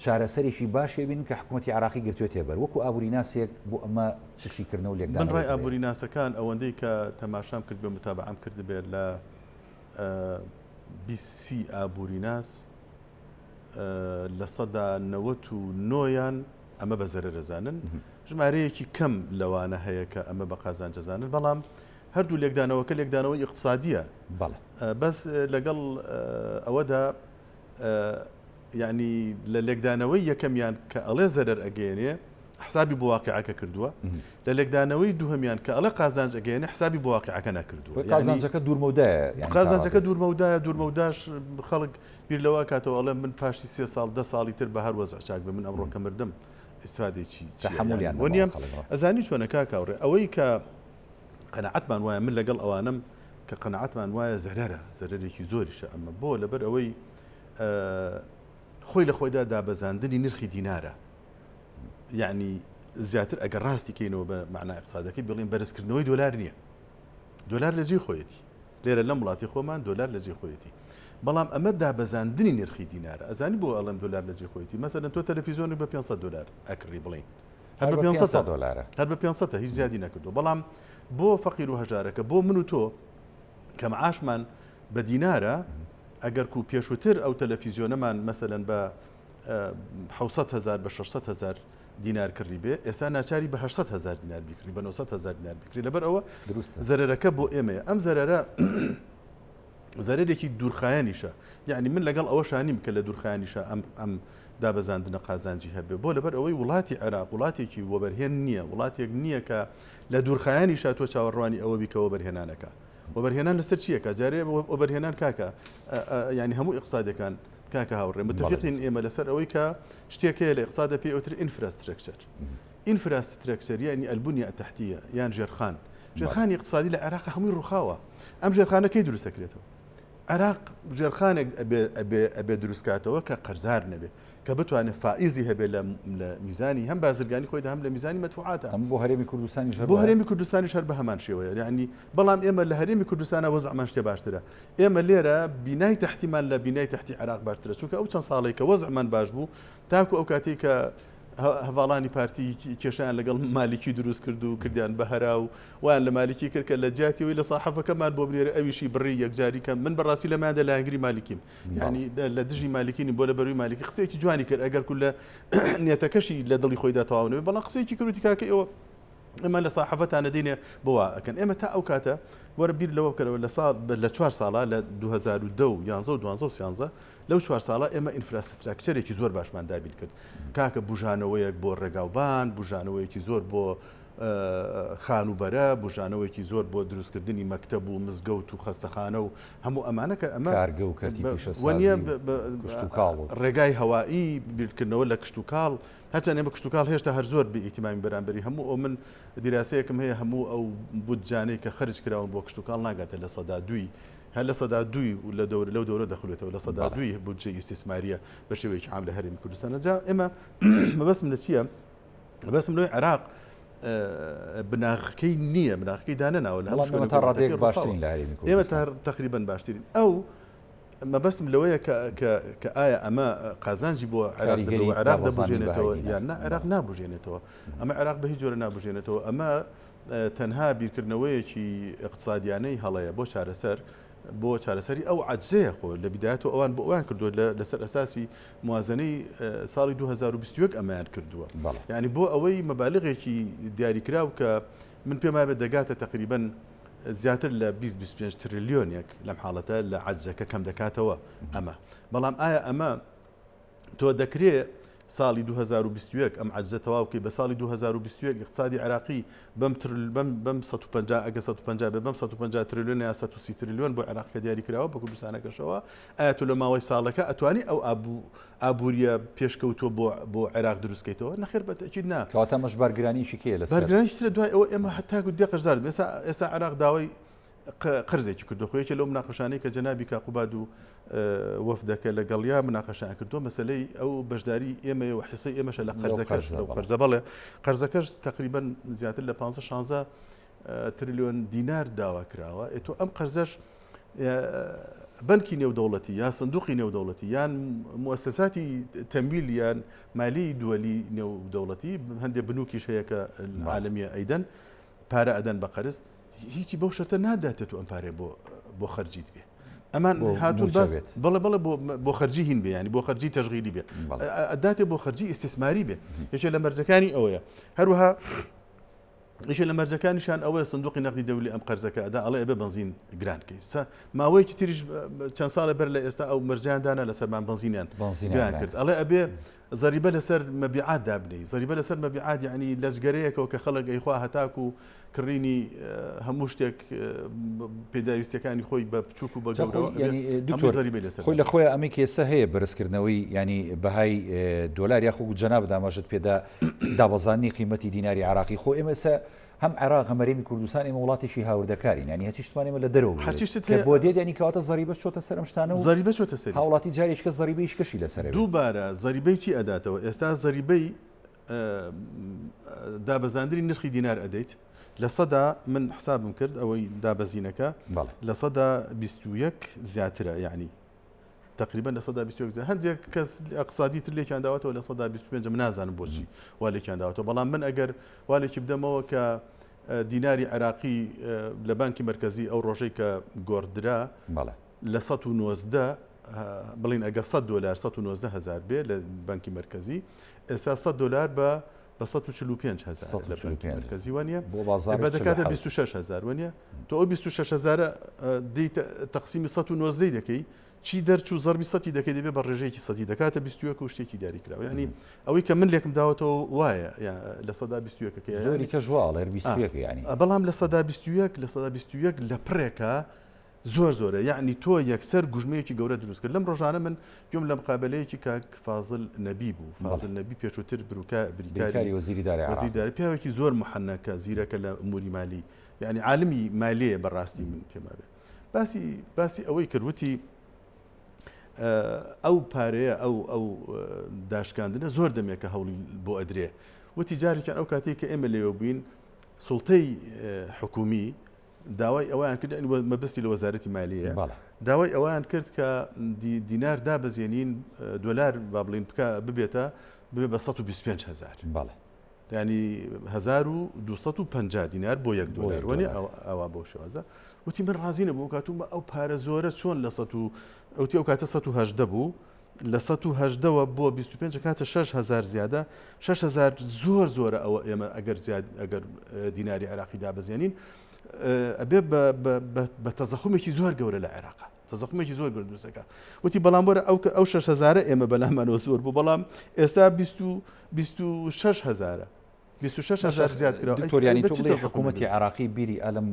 چارەسەرێکی باشی بین کە حکوومەتی عراقی گرتوێتێ بەر وەکو ئابووری ناسێک بۆ ئەمە چ شیکردنەوە من لێکدانەوەیەک ڕای هەیە؟ ئابووری ناسەکان ئەوەندەی کە تەماشام کردبێ متابعەم کردبێ لە 20 سی ئابووریناس 99%یان ئەمە بە زەرەر ئەزانن، ژمارەیەکی کەم لەوانە هەیە کە ئەمە بە قازانج ئەزانن، بەڵام هەردوو لێکدانەوەکە لێکدانەوەی ئیقتسادییە. بەس لەگەڵ ئەوەدا یانی لە لێکدانەوەی یەکەمیان کە ئەڵێ زەرەر ئەگەیەنێ حسابی بۆ واقعەکە کردووە لە لێکدانەوەی دووهەمیان کە ئەڵێ قازانج ئەگەیەنێ حسابی بۆ واقعەکە نەکردووە. قازانجەکە دوورمەودایە یانی قازانجەکە دوورمەودایە، دوورمەوداش خەڵک بیر لەوە ئەکاتەوە ئەڵێ من پاشی سێ ساڵ دە ساڵی تر بە هەر وەزع چاک بێ من ئەمڕۆ کە مردم ئیستفادەی چی تەحەمولیان نەماوە نییە. ئەزانی چۆنە کاک هاوڕێ ئەوەی کە قەناعەتمان وایە من لەگەڵ ئەوانەم کە قەناعەتمان وایە زەرەرە زەرەرێکی زۆریشە ئەمە بۆ لەبەر ئەوەی خۆی لە خۆیدا دابەزاندنی نرخی دینارە یعنی زیاتر ئەگەر ڕاستی کەینەوە بە مەعنا ئیقتسادەکەی بڵێن بەرزکردنەوەی دۆلار نییە دۆلار لە جێی خۆیەتی لێرە لەم وڵاتی خۆمان دۆلار لە جێی خۆیەتی بەڵام ئەمە دابەزاندنی نرخی دینارە ئەزانی بۆ ئەڵێم دۆلار لە جێی خۆیەتی مەسەلەن تۆ تەلەفیزیۆنی بە 500 دۆلار ئەکڕی بڵین هەر بە 500 دۆلارە هەر بە 500 هیچ زیادی نەکردو بەڵام بۆ فەقیر و هەژارەکە بۆ من و تۆ کە معاشمان بە دینارە ئەگەر کو پێشووتر ئەو تەلەفیزیۆنەمان مەسەلەن بە 600 هزار بە 600 هزار دینار کڕی بێ ئێستا ناچاری بە 800 هزار دینار بیکڕی بە 900 هزار دینار بیکڕی لەبەر ئەوە زەرەرەکە بۆ ئێمەیە ئەم زەرەرە زەرەرێکی دوورخایەنیشە یعنی من لەگەڵ ئەوەشا نیم کە لە دوورخایەنیشە ئەم ئەم دابەزاندنە قازانجی هەبێ بۆ لەبەر ئەوەی وڵاتی عێراق وڵاتێکی وەبەرهێن نییە وڵاتێک نییە کە لە دوورخایەنیشا تۆ چاوەڕوانی ئەوە بی کە وەبەرهێنانەکە وەبەرهێنان لەسەر چیەکە جارێ وەبەرهێنان کاکە ینی هەموو ئیقسادەکان کاکە هاوڕێ متفقین ئێمە لەسەر ئەوەی کە شتێک هەیە لە ئیقسادە پێی ئەوتر infrastructure infrastructure یعنی البنية التحتية یان ژێرخان ژێرخانی اقتصادی لە عێراق هەمووی ڕووخاوە ئەم ژێرخانە کەی دروست دەکرێتەوە عێراق ژێرخانێک ئەبێ دروستکاتەوە کە قەرزار نەبێ کە بتوانێت فائزی هەبێ لە میزانی هەم بازرگانی خۆیدا هەم لە میزانی مەدفوعاتە ئەم بۆ هەرێمی کوردستانی بۆ هەرێمی کوردستانی هەر بە هەمان شێوەیە یعنی بەڵام ئێمە لە هەرێمی کوردستانە وەزعمان شتێ باشترە ئێمە لێرە بینای تەحتیمان لە بینای تەحتی عێراق باشترە چونکە ئەو چەند ساڵێک کە وەزعمان باش بوو تاکو ئەو کاتێک کە هەڤاڵانی پارتی کێشیان لەگەڵ مالیکی دروست کرد و کردیان بە هەرا و وایان لە مالیکی کرد کە لە جیاتی ئەوەی لە ساحەفەکەمان بۆ بنێرێ ئەویشی بڕی یەکجاری کەم من بەڕاستی لەمایاندا لایەنگری مالیکیم یعنی لە دژی مالیکی نیم بۆ لە بەروی مالیکی قسەیەکی جوانی کرد ئەگەر کو لە نیەتەکەشی لە دڵی خۆیدا تەواو نەبێ بەڵام قسەیەکی کرد وتی کاکە ئێوە ئێمە لە ساحەفەتان نەدەینێ بۆ وا ئەکەن ئێمە تا ئەو کاتە وەرە بیر لەوە بکەرەوە لە ساڵ لە چوار ساڵە لە 2010 و 11 و 12 و 13 لەو چوار ساڵە ئێمە infrastructure ێکی زۆر باشمان دابین کرد کاکە بوژانەوەیەک بۆ ڕێگاوبان بوژانەوەیەکی زۆر بۆ خانووبەرە، بوژانەوەیەکی زۆر بۆ دروستکردنی مەکتەب و مزگەوت و خەستەخانە و هەموو ئەمانە کە ئەمە کارگە و کەرتی پیشەسازی و کشتوکاڵ و. ڕێگای هەوایی، بیرکردنەوە لە کشتوکاڵ، هەرچەند ئێمە کشتوکاڵ هێشتا هەر زۆر بێ ئیهتیمامین بەرامبەری هەموو ئەو من دیراسەیەکم هەیە هەموو ئەو بودجانەی کە خەرج کراون بۆ کشتوکاڵ ناگاتە 2% هەر 2% لە دەور لەو دەورە دەخولێتەوە 2% بودجەی ئیستیسماریە بە شێوەیەکی عام لە هەرێمی کوردستانە جا ئێمە مەبەستم لە چییە؟ بەسم لۆی عێراق بناغەکەی نییە بناغەکەی دانەناوە لە هەموو تا ڕادەیەک باشترین لە هەرێمی ئێمە تا تقریبا باشترین ئەو مەبەستم لەوەیە کە ئایا ئەمە قازانجی بۆ عێراق عێراق دەبژێنێتەوە یان نا عێراق نابژێنێتەوە ئەمە عێراق بە هیچ جۆرە نابژێنێتەوە ئەمە تەنها بیرکردنەوەیەکی اقتصادیانەی هەڵەیە بۆ چارەسەر بۆ چارەسەری ئەو عەجزەیە خۆ لە بیدایەتەوە ئەوان بۆ ئەویان کردووە لەسەر ئەساسی موازنەی ساڵی 2021 ئەمەیان کردووە یعنی بۆ ئەوەی مەبالغێکی دیاریکراو کە من پێم وایە دەگاتە تقریبا زیاتر لە 20 25 تریلیۆنێک لەم حاڵەتە لە عەجزەکە کەم دەکاتەوە ئەمە بەڵام ئایا ئەمە تۆ دەکرێ ساڵی 2021 ئەم عەجزە تەواو بکەی بە ساڵی 2021 اقتصادی عراقی بەم بەم بەم 150 ئەگە 150 بێ بەم 150 تریلیۆن یا 130 تریلیۆن بۆ عێراق کە دیاری کراوە بە کوردستانەکەشەوە ئایا تۆ لە ماوەی ساڵەکە ئەتوانی ئەو ئابوو ئابووریە پێشکەوتووە بۆ بۆ عێراق دروستکەیتەوە نەخێر بە تەئکید نا کەواتە ئەمەش بارگرانیی کێیە لەسەر بارگرانیی ترە دوای ئەوە ئێمە هەتاکو دێ قەرزار دەبین ئێستا ئێستا عێراق داوای قەرزێکی کردو خۆ یەکێ لەو مناقەشانەی کە جەنابی کاک قوباد و وەفدەکە لەگەڵیا مناقەشیان کردووە مەسەلەی ئەو بەشداری ئێمەیە و حیسەی ئێمەشە لە قەرزەکەش لەو قەرزە بەڵێ قەرزەکەش تقریبا زیاتر لە 15 16 تریلیۆن دینار داوا کراوە ئێ تۆ ئەم قەرزەش بەنکی نێودەوڵەتی یا سندوقی نێودەوڵەتی یان موسساتی تەمویل یان مالی دووەلی نێودەوڵەتی هەندێک بنوکیش هەیە کە عالمیە ئەیدەن پارە ئەدەن بە قەرز هیچی بەو شەرتە ناداتێت و ئەم پارەیە بۆ بۆ خەرجیت بێ ئەمان هاتوون باس بەڵێ بەڵێ بۆ خەرجی هین بێ ینی بۆ خەرجی تەشغیلی بێ ئەداتێ بۆ خەرجی ئیستیسماری بێ یەکێ لە مەرجەکانی ئەوەیە هەروەها یەکێ لە مەرجەکانیشان ئەوەیە سندوقی نەقدی دەولی ئەم قەرزەکە ئەدا ئەڵێ ئەبێ بەنزین گران کەی سا ماوەیەکی تریش چەند ساڵێ بەر لە ئێستا ئەو مەرجیان دانا لەسەرمان بەنزینیان گران کرد ئەڵێ ئەبێ زەریبە لەسەر مەبیعات دابنێی زەریبە لەسەر مەبیعات یعنی لەجگەرەیەکەوە کە خەڵک ئەیخوا هەتاکو کڕینی هەموو شتێک پێداویستیەکانی خۆی بە بچووک و بە گەورەوە دکتۆر لەسەر خۆی لە خۆی ئەمەی کێسە هەیە بەرزکردنەوەی ینی بەهای دۆلار یاخۆ جەناب داماژت پێدا دابەزاندنی قیمەتی دیناری عراقی خۆ ئێمە ئێستا هەم عێراق هەم هەرێمی کوردستان ئێمە وڵاتێکی هاوردەکارین یانی هەرچی شتمان ئێمە لە دەرەوە بوو هەرچی شتت کە هەیە بۆ دێت یانی کەواتە زەریبەش چۆتە سەر ئەم شتانە و زەریبە چۆتە سەری هاوڵاتی جارێکیکە زەریبەیش کەشی لەسەر ئەبێت. دووبارە زەریبەی چی ئەداتەوە ئێستا زەریبەی دابەزاندنی نرخی دینار ئەدەیت لە سەدا من حسابم کرد ئەوەی دابەزینەکە بەڵێ. 21% زیاترە یعنی تقریبا 21% زیاتر هەندێک کەس ئەقسادی تر لێکیان داوەتەوە 25% من نازانم بۆچی وا لێکیان داوەتەوە بەڵام من ئەگەر وا لێکی بدەمەوە کە دیناری عێراقی لە بانکی مەرکەزی ئەو ڕۆژەی کە گۆڕدرا لە 119 بڵین ئەگە 100 دلار 119 هزار بێ لە بانکی مەرکەزی ئێستا 100 دلار بە بە 145 هزار لە بانکی مەرکەزی وانە بۆ بازاڕ بە دەکاتە 26 هزار وانە تۆ ئەو 26 هزارە دیت تەقسیمی 119 دەکەی چی دەرچوو زەربی سەتی دەکەی دەبێ بە ڕێژەیەکی سەدی دەکاتە 21 و شتێکی دیاریکراوە یعنی ئەوەی کە من لێکم داوەتەوە وایە 21%ەکەی زۆری کە ژواڵێر 21 ینی بەڵام 21% 21% لە پڕێکە زۆر زۆرە یعنی تۆ یەکسەر گوژمەیەکی گەورە دروست کرد لەم ڕۆژانە من گوێم لە مقابلەیەکی کاک فازل نەبی بوو فازل نەبی پێشووتر بروکە بریکاری وەزیری دارایی وەزیری دارایی پیاوێکی زۆر محەنەکە زیرەکە لە ئوموری مالی یعنی عالمی مالیە بەڕاستی من پێم وابێ باسی باسی ئەوەی کرد وتی ئەو پارەیە ئەو ئەو داشکاندنە زۆر دەمێکە هەوڵی بۆ ئەدرێ وتی جارێکیان ئەو کاتێک کە ئێمە لەوێ بووین سوڵتەی حکومی داوای ئەویان کرد مەبستی لە وەزارەتی مالیە داوای ئەویان کرد کە دینار دابەزێنین دۆلار با بڵین بکە ببێتە ببێ بە 125 هزار بەڵێ یانی 1250 دینار بۆ یەک دۆلار وەنیە ئەوا بەو شێوازە وتی من ڕازی نەبوو کاتومە ئەو پارە زۆرە چۆن لە سە و ئەوتی ئەو کاتە 1970 بوو لە 1970ەوە بۆ 25 کاتە 6000 زیادە 6000 زۆر زۆرە ئەوە ئێمە ئەگەر زیاد ئەگەر دیناری عێراقی دابەزێنین ئەبێ بە تەزەخومێکی زۆر گەورە لە عێراقا تەزەخومێکی زۆر گەورە دروستەکە وتی بەڵام وەرە ئەو ئەو 6000 ئێمە بەلامانەوە زۆر بوو بەڵام ئێستا 26 هزارە 26 هزار زیاد کرا دکتۆر ینی تۆ بڵێی حکوومەتی عراقی بیری ئەلم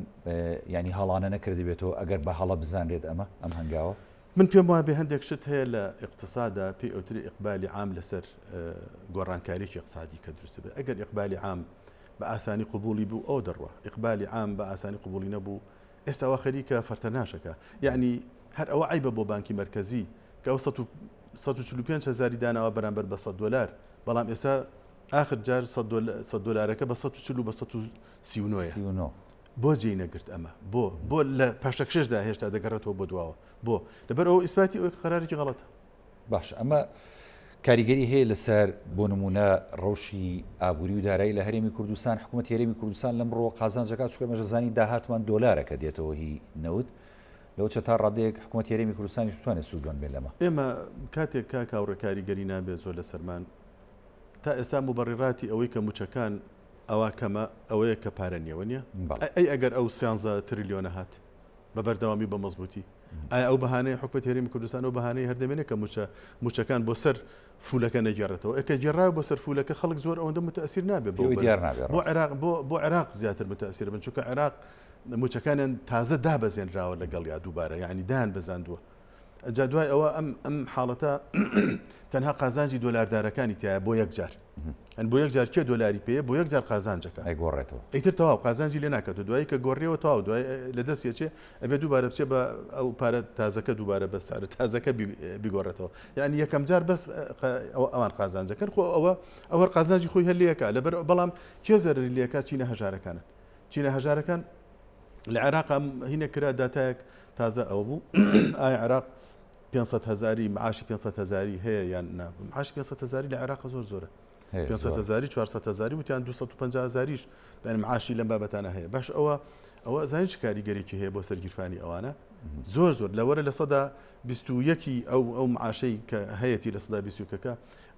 ینی هەڵانە نەکردبێتەوە ئەگەر بە هەڵە بزانرێت ئەمە ئەم هەنگاوە؟ من پێم وابێ هەندێک شت هەیە لە ئیقتسادا پێی ئەوترێ ئیقبالی عام لەسەر گۆڕانکاریی ئیقتسادی کە دروست بێت ئەگەر ئیقبالی عام بە ئاسانی قبوڵی بوو ئەو دەڕوا ئیقبالی عام بە ئاسانی قبوڵی نەبوو ئێستا وا خەریکە فەرتەناشەکە یعنی هەر ئەوە عیبە بۆ بانکی مەرکەزی کە ئەو 145 هزاری داناوە بەرامبەر بە 100 دلار بەڵام ئێستا ئاخر جار 100 دلارەکە بە 140 و بە 139 بۆ جێی نەگرت ئەمە بۆ بۆ لە پاشەکشێشدا هێشتا دەگەڕێتەوە بۆ دواوە بۆ لەبەر ئەوە ئیسپاتی ئەوەی قەرارێکی غەڵەتە. باش ئەمە کاریگەری هەیە لەسەر بۆ نمونە ڕەوشی ئابووری و دارایی لە هەرێمی کوردستان حکوومەت هەرێمی کوردستان لەم ڕۆ قازانجەکە چکە مەژەزانی داهاتمان دۆلارە کە دێتەوە هی نەوت لەو چە تا ڕادەیەک حکوومەت هەرێمی کوردستانیش بتوانێت سوودمەند بێت لەمە. ئێمە کاتێک کاک هاوڕێ کاریگەری نابێت زۆر لەسەرمان تا ئێستا موبەڕیڕاتی ئەوەی کە مووچەکان ئەوا کەمە ئەوەیە کە پارە نییە وەنیە؟ ئەی ئەگەر ئەو سیانزە تریلیۆنە هات بە بەردەوامی بە مەزبوتی ئایا ئەو بەهانەی حکومەتی هەرێمی کوردستان ئەو بەهانەی هەر دەمێنێ کە موچە موچەکان بۆ سەر فولەکە نەگێڕێتەوە ئەکە گێڕایە بۆ سەر فولەکە خەڵک زۆر ئەوەندە متەسیر نابێت بۆ دیار نابێت بۆ عێراق بۆ بۆ عێراق زیاتر متەسیر بن چونکە عێراق موچەکانیان تازە دابەزێنراوە لەگەڵ یا دووبارە یعنی دایان بەزاندووە جا دوای ئەوە ئەم ئەم حاڵەتە تەنها قازانجی دۆلاردارەکانی تایە بۆ یەک جار ئەن بۆ یەک جار کێ دۆلاری پێ بۆ یەک جار قازانجەکە ئەیگۆڕێتەوە ئیتر تەواو قازانجی لێ ناکات و دوایی کە گۆڕیەوە تەواو دوای لە دەست یەچێ ئەبێ دووبارە بچێ بە ئەو پارە تازەکە دووبارە بە سعرە تازەکە بیگۆڕێتەوە یعنی یەکەم جار بەس ئەوان قازانجەکەن خۆ ئەوە ئەوە قازانجی خۆی هەر لەکە لەبەر بەڵام کێ زەرری لەکە چینە هەژارەکانن چینە هەژارەکان لە عێراق هینە کرا داتایەک تازە ئەوە بوو ئایا عێراق 500 هزاری معاشی 500 هزاری هەیە یان نا معاشی 500 هزاری لە عێراق زۆر زۆرە 500 هزاری 400 هزاری وتیان 250 هزاریش یعنی معاشی لەم بابەتانە هەیە باش ئەوە ئەوە زانین چ کاریگەرێکی هەیە بۆ سەرگیرفانی ئەوانە زۆر زۆر لەوەرە لە سەدا 21 ئەو ئەو معاشەی کە هەیەی لە سەدا 21ەکە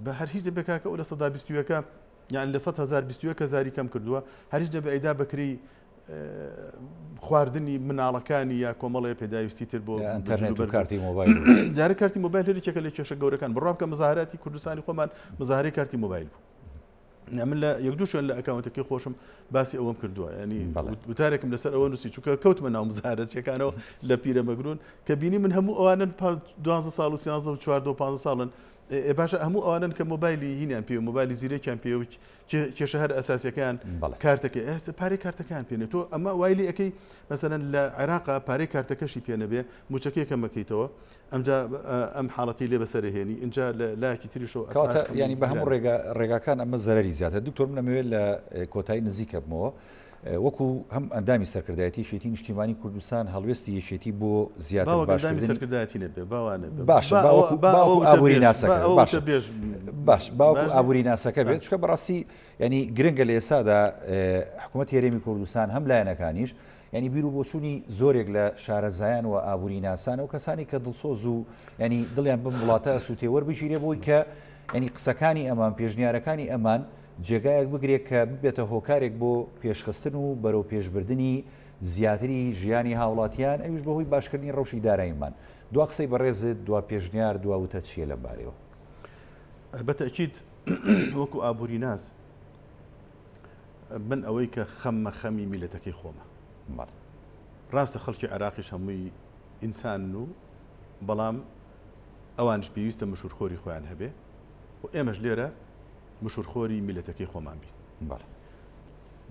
بە هەر هیچ دەبێت کاکە ئەو لە سەدا 21ەکە یان لە 100 هزار 21 هزاری کەم کردووە هەریش دەبێ ئەیدا بەکری خواردنی مناڵەکانی یا کۆمەڵێ پێداویستی تر بۆ ئەتەرنێت و کارتی مۆبایل جارە کارتی مۆبایل هەر یەکێکە لە کێشە گەورەکان بڕوا بکە مزاهراتی کوردستانی خۆمان مزاهرەی کارتی مۆبایل بوو من لە یەک دوو شوێن لە ئەکاونتەکەی خۆشم باسی ئەوەم کردووە ینی وتارێکم لەسەر ئەوە نووسی چونکە کەوتمە ناو مزارەچەکانەوە لە پیرەمەگرون کە بینی من هەموو ئەوانن 12 ساڵ و 13 و 14 و 15 ساڵن باشە هەموو ئەوانن کە مۆبایلی هینیان پێ مۆبایلی زیرەکیان پێ کێشە هەر ئەساسیەکان کارتەکە ئێستا پارەی کارتەکان پێنێ تۆ ئەمە وای لێ ئەەکەی مەسەرەن لە عێراقا پارەی کارتەکەشی پێ نەبێ موچەکەی کەمەکەیتەوە ئەمجا ئەم حاڵەتی لێ بەسەرهێنی اینجا لە لایەکی تریشەوە ینی بە هەموو ڕێگا ڕێگاکان ئەمە زەرری زیاتر دکتۆر من ئەمەوێت لە کۆتایی نزیکە بمەوە. وەکو هەم ئەندامی سەرکردایەتی یەکێتی نیشتیمانی کوردستان هەڵوێستی یەکێتی بۆ زیاتر باوەک ئەندامی باشکردنی سەرکردایەتی نەبێ باوا نەبێ باشە با ئەوە باوەکو با ئەوە باوەکو وتە ئابووری بێژ با ناسەکە ئەوە باشە وتە بێژ باش باوەکو باش نیە ئابووری ناسەکە با بێت چونکە بەڕاستی یعنی گرنگە لە ئێستادا حکوومەتی هەرێمی کوردستان هەم لایەنەکانیش یعنی بیر و بۆچوونی زۆرێک لە شارەزایان و ئابووری ناسان و کەسانی کە دڵسۆز و یعنی دڵیان بەم وڵاتە ئەسووتێ وەربگیرێ بۆی کە یعنی قسەکانی ئەمان پێشنیارەکانی ئەمان جێگایەک بگرێت کە ببێتە هۆکارێک بۆ پێشخستن و بەرەو پێشبردنی زیاتری ژیانی هاوڵاتیان ئەویش بەهۆی باشکردنی ڕەوشی داراییمان. دوا قسەی بەڕێزت، دوا پێشنیار، دوا وتە چییە لەم بارەیەوە؟ بە تەئکید وەکو ئابوریناس من ئەوەی کە خەممە خەمی میلەتەکەی خۆمە. بەڵێ. ڕاستە خەڵکی عێراقیش هەمووی ئینسانن و بەڵام ئەوانیش پێویستە مشورخۆری خۆیان هەبێ و ئێمەش لێرە مشورخۆری میلەتەکەی خۆمان بین. بەڵێ.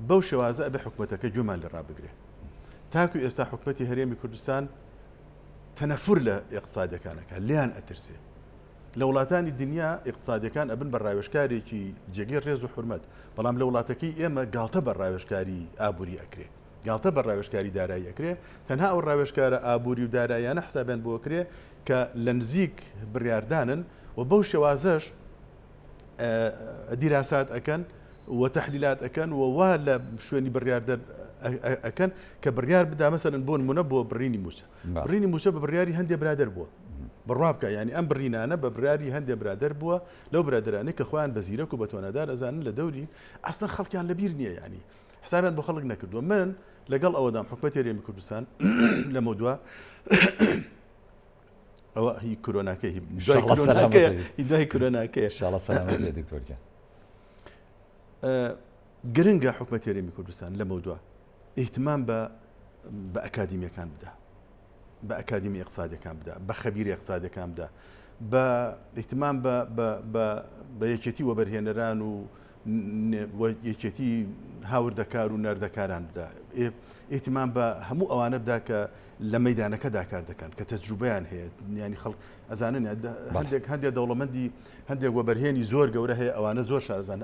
بەو شێوازە ئەبێ حکومەتەکە گوێمان لێ ڕابگرێ. تاکو ئێستا حکومەتی هەرێمی کوردستان تەنەفور لە ئیقتسادیەکان ئەکا، لێیان ئەترسێ. لە وڵاتانی دنیا ئیقتسادیەکان ئەبن بە ڕاوێژکارێکی جێگەی ڕێز و حورمەت، بەڵام لە وڵاتەکەی ئێمە گاڵتە بە ڕاوێژکاری ئابووری ئەکرێ. گاڵتە بە ڕاوێژکاری دارایی ئەکرێ، تەنها ئەو ڕاوێژکارە ئابووری و داراییانە حسابیان بۆ ئەکرێ کە لە نزیک بڕیاردانن و بەو شێوازەش دیراسات ئەکەن و تەحلیلات ئەکەن و وا لە شوێنی بڕیاردەر ئەکەن کە بڕیار بدا مەسەلەن بۆ نمونە بۆ بڕینی موچە بڕینی موچە بە بڕیاری هەندێ برادەر بووە بڕوا بکە یعنی ئەم بڕینانە بە بڕیاری هەندێ برادەر بووە لەو برادرانەی کە خۆیان بە زیرەک و بە توانادار ئەزانن لە دەوری ئەسڵەن خەڵکیان لەبیر نییە یعنی حسابیان بۆ خەڵک نەکردووە من لەگەڵ ئەوەدام حکومەتی هەرێمی کوردستان لەمەودوا ئەوە هی کۆرۆناکەی هی دوای کۆرۆناکەیە هی دوای کۆرۆناکەیە شاڵە سەلامەت بێ دکتۆر گیان. گرنگە حکومەتی هەرێمی کوردستان لەمەودوا ئیهتمام بە بە ئەکادیمیەکان بدا بە ئەکادیمی ئیقتسادیەکان بدا بە خەبیری ئیقتسادیەکان بدا بە ئیهتمام بە بە بە بە یەکێتی وەبەرهێنەران و یەکێتی هاوردەکار و ناردەکاران بدا ئیهتمام بە هەموو ئەوانە بدا کە لە مەیدانەکەدا کار دەکەن کە تەجروبەیان هەیە ینی خەڵک ئەزانن هەندێک هەندێک دەوڵەمەندی هەندێک وەبەرهێنی زۆر گەورە هەیە ئەوانە زۆر شارزان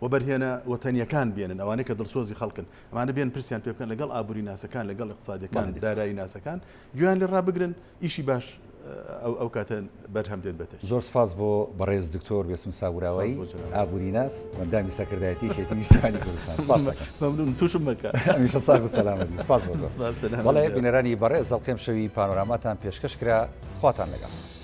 وەبەرهێنە وەتەنیەکان بێنن ئەوانەی کە دڵسۆزی خەڵکن ئەمانە بێن پرسیان پێ بکەن لەگەڵ ئابووری ناسەکان لەگەڵ اقتصادەکان دارایی ناسەکان گوێیان لێ ڕابگرن ئیشی باش ئەو کاتە بەرهەم دێت بەتە. زۆر سپاس بۆ بەڕێز دکتۆر بێسون سابوراوایی ئابووریناس ئەندامی سەرکردایەتی یەکێتی نیشتمانی کوردستان سپاس دەکەم. مەمنون تووشم مەکە. هەمیشە ساغ و سەلامەت بی سپاس بۆ تۆ. سپاس سەلامەت بەڵێ بی. بینەرانی بەڕێز ئەڵقەی ئەمشەوی پانۆراماتان پێشکەش کرا خواتان لەگەڵ.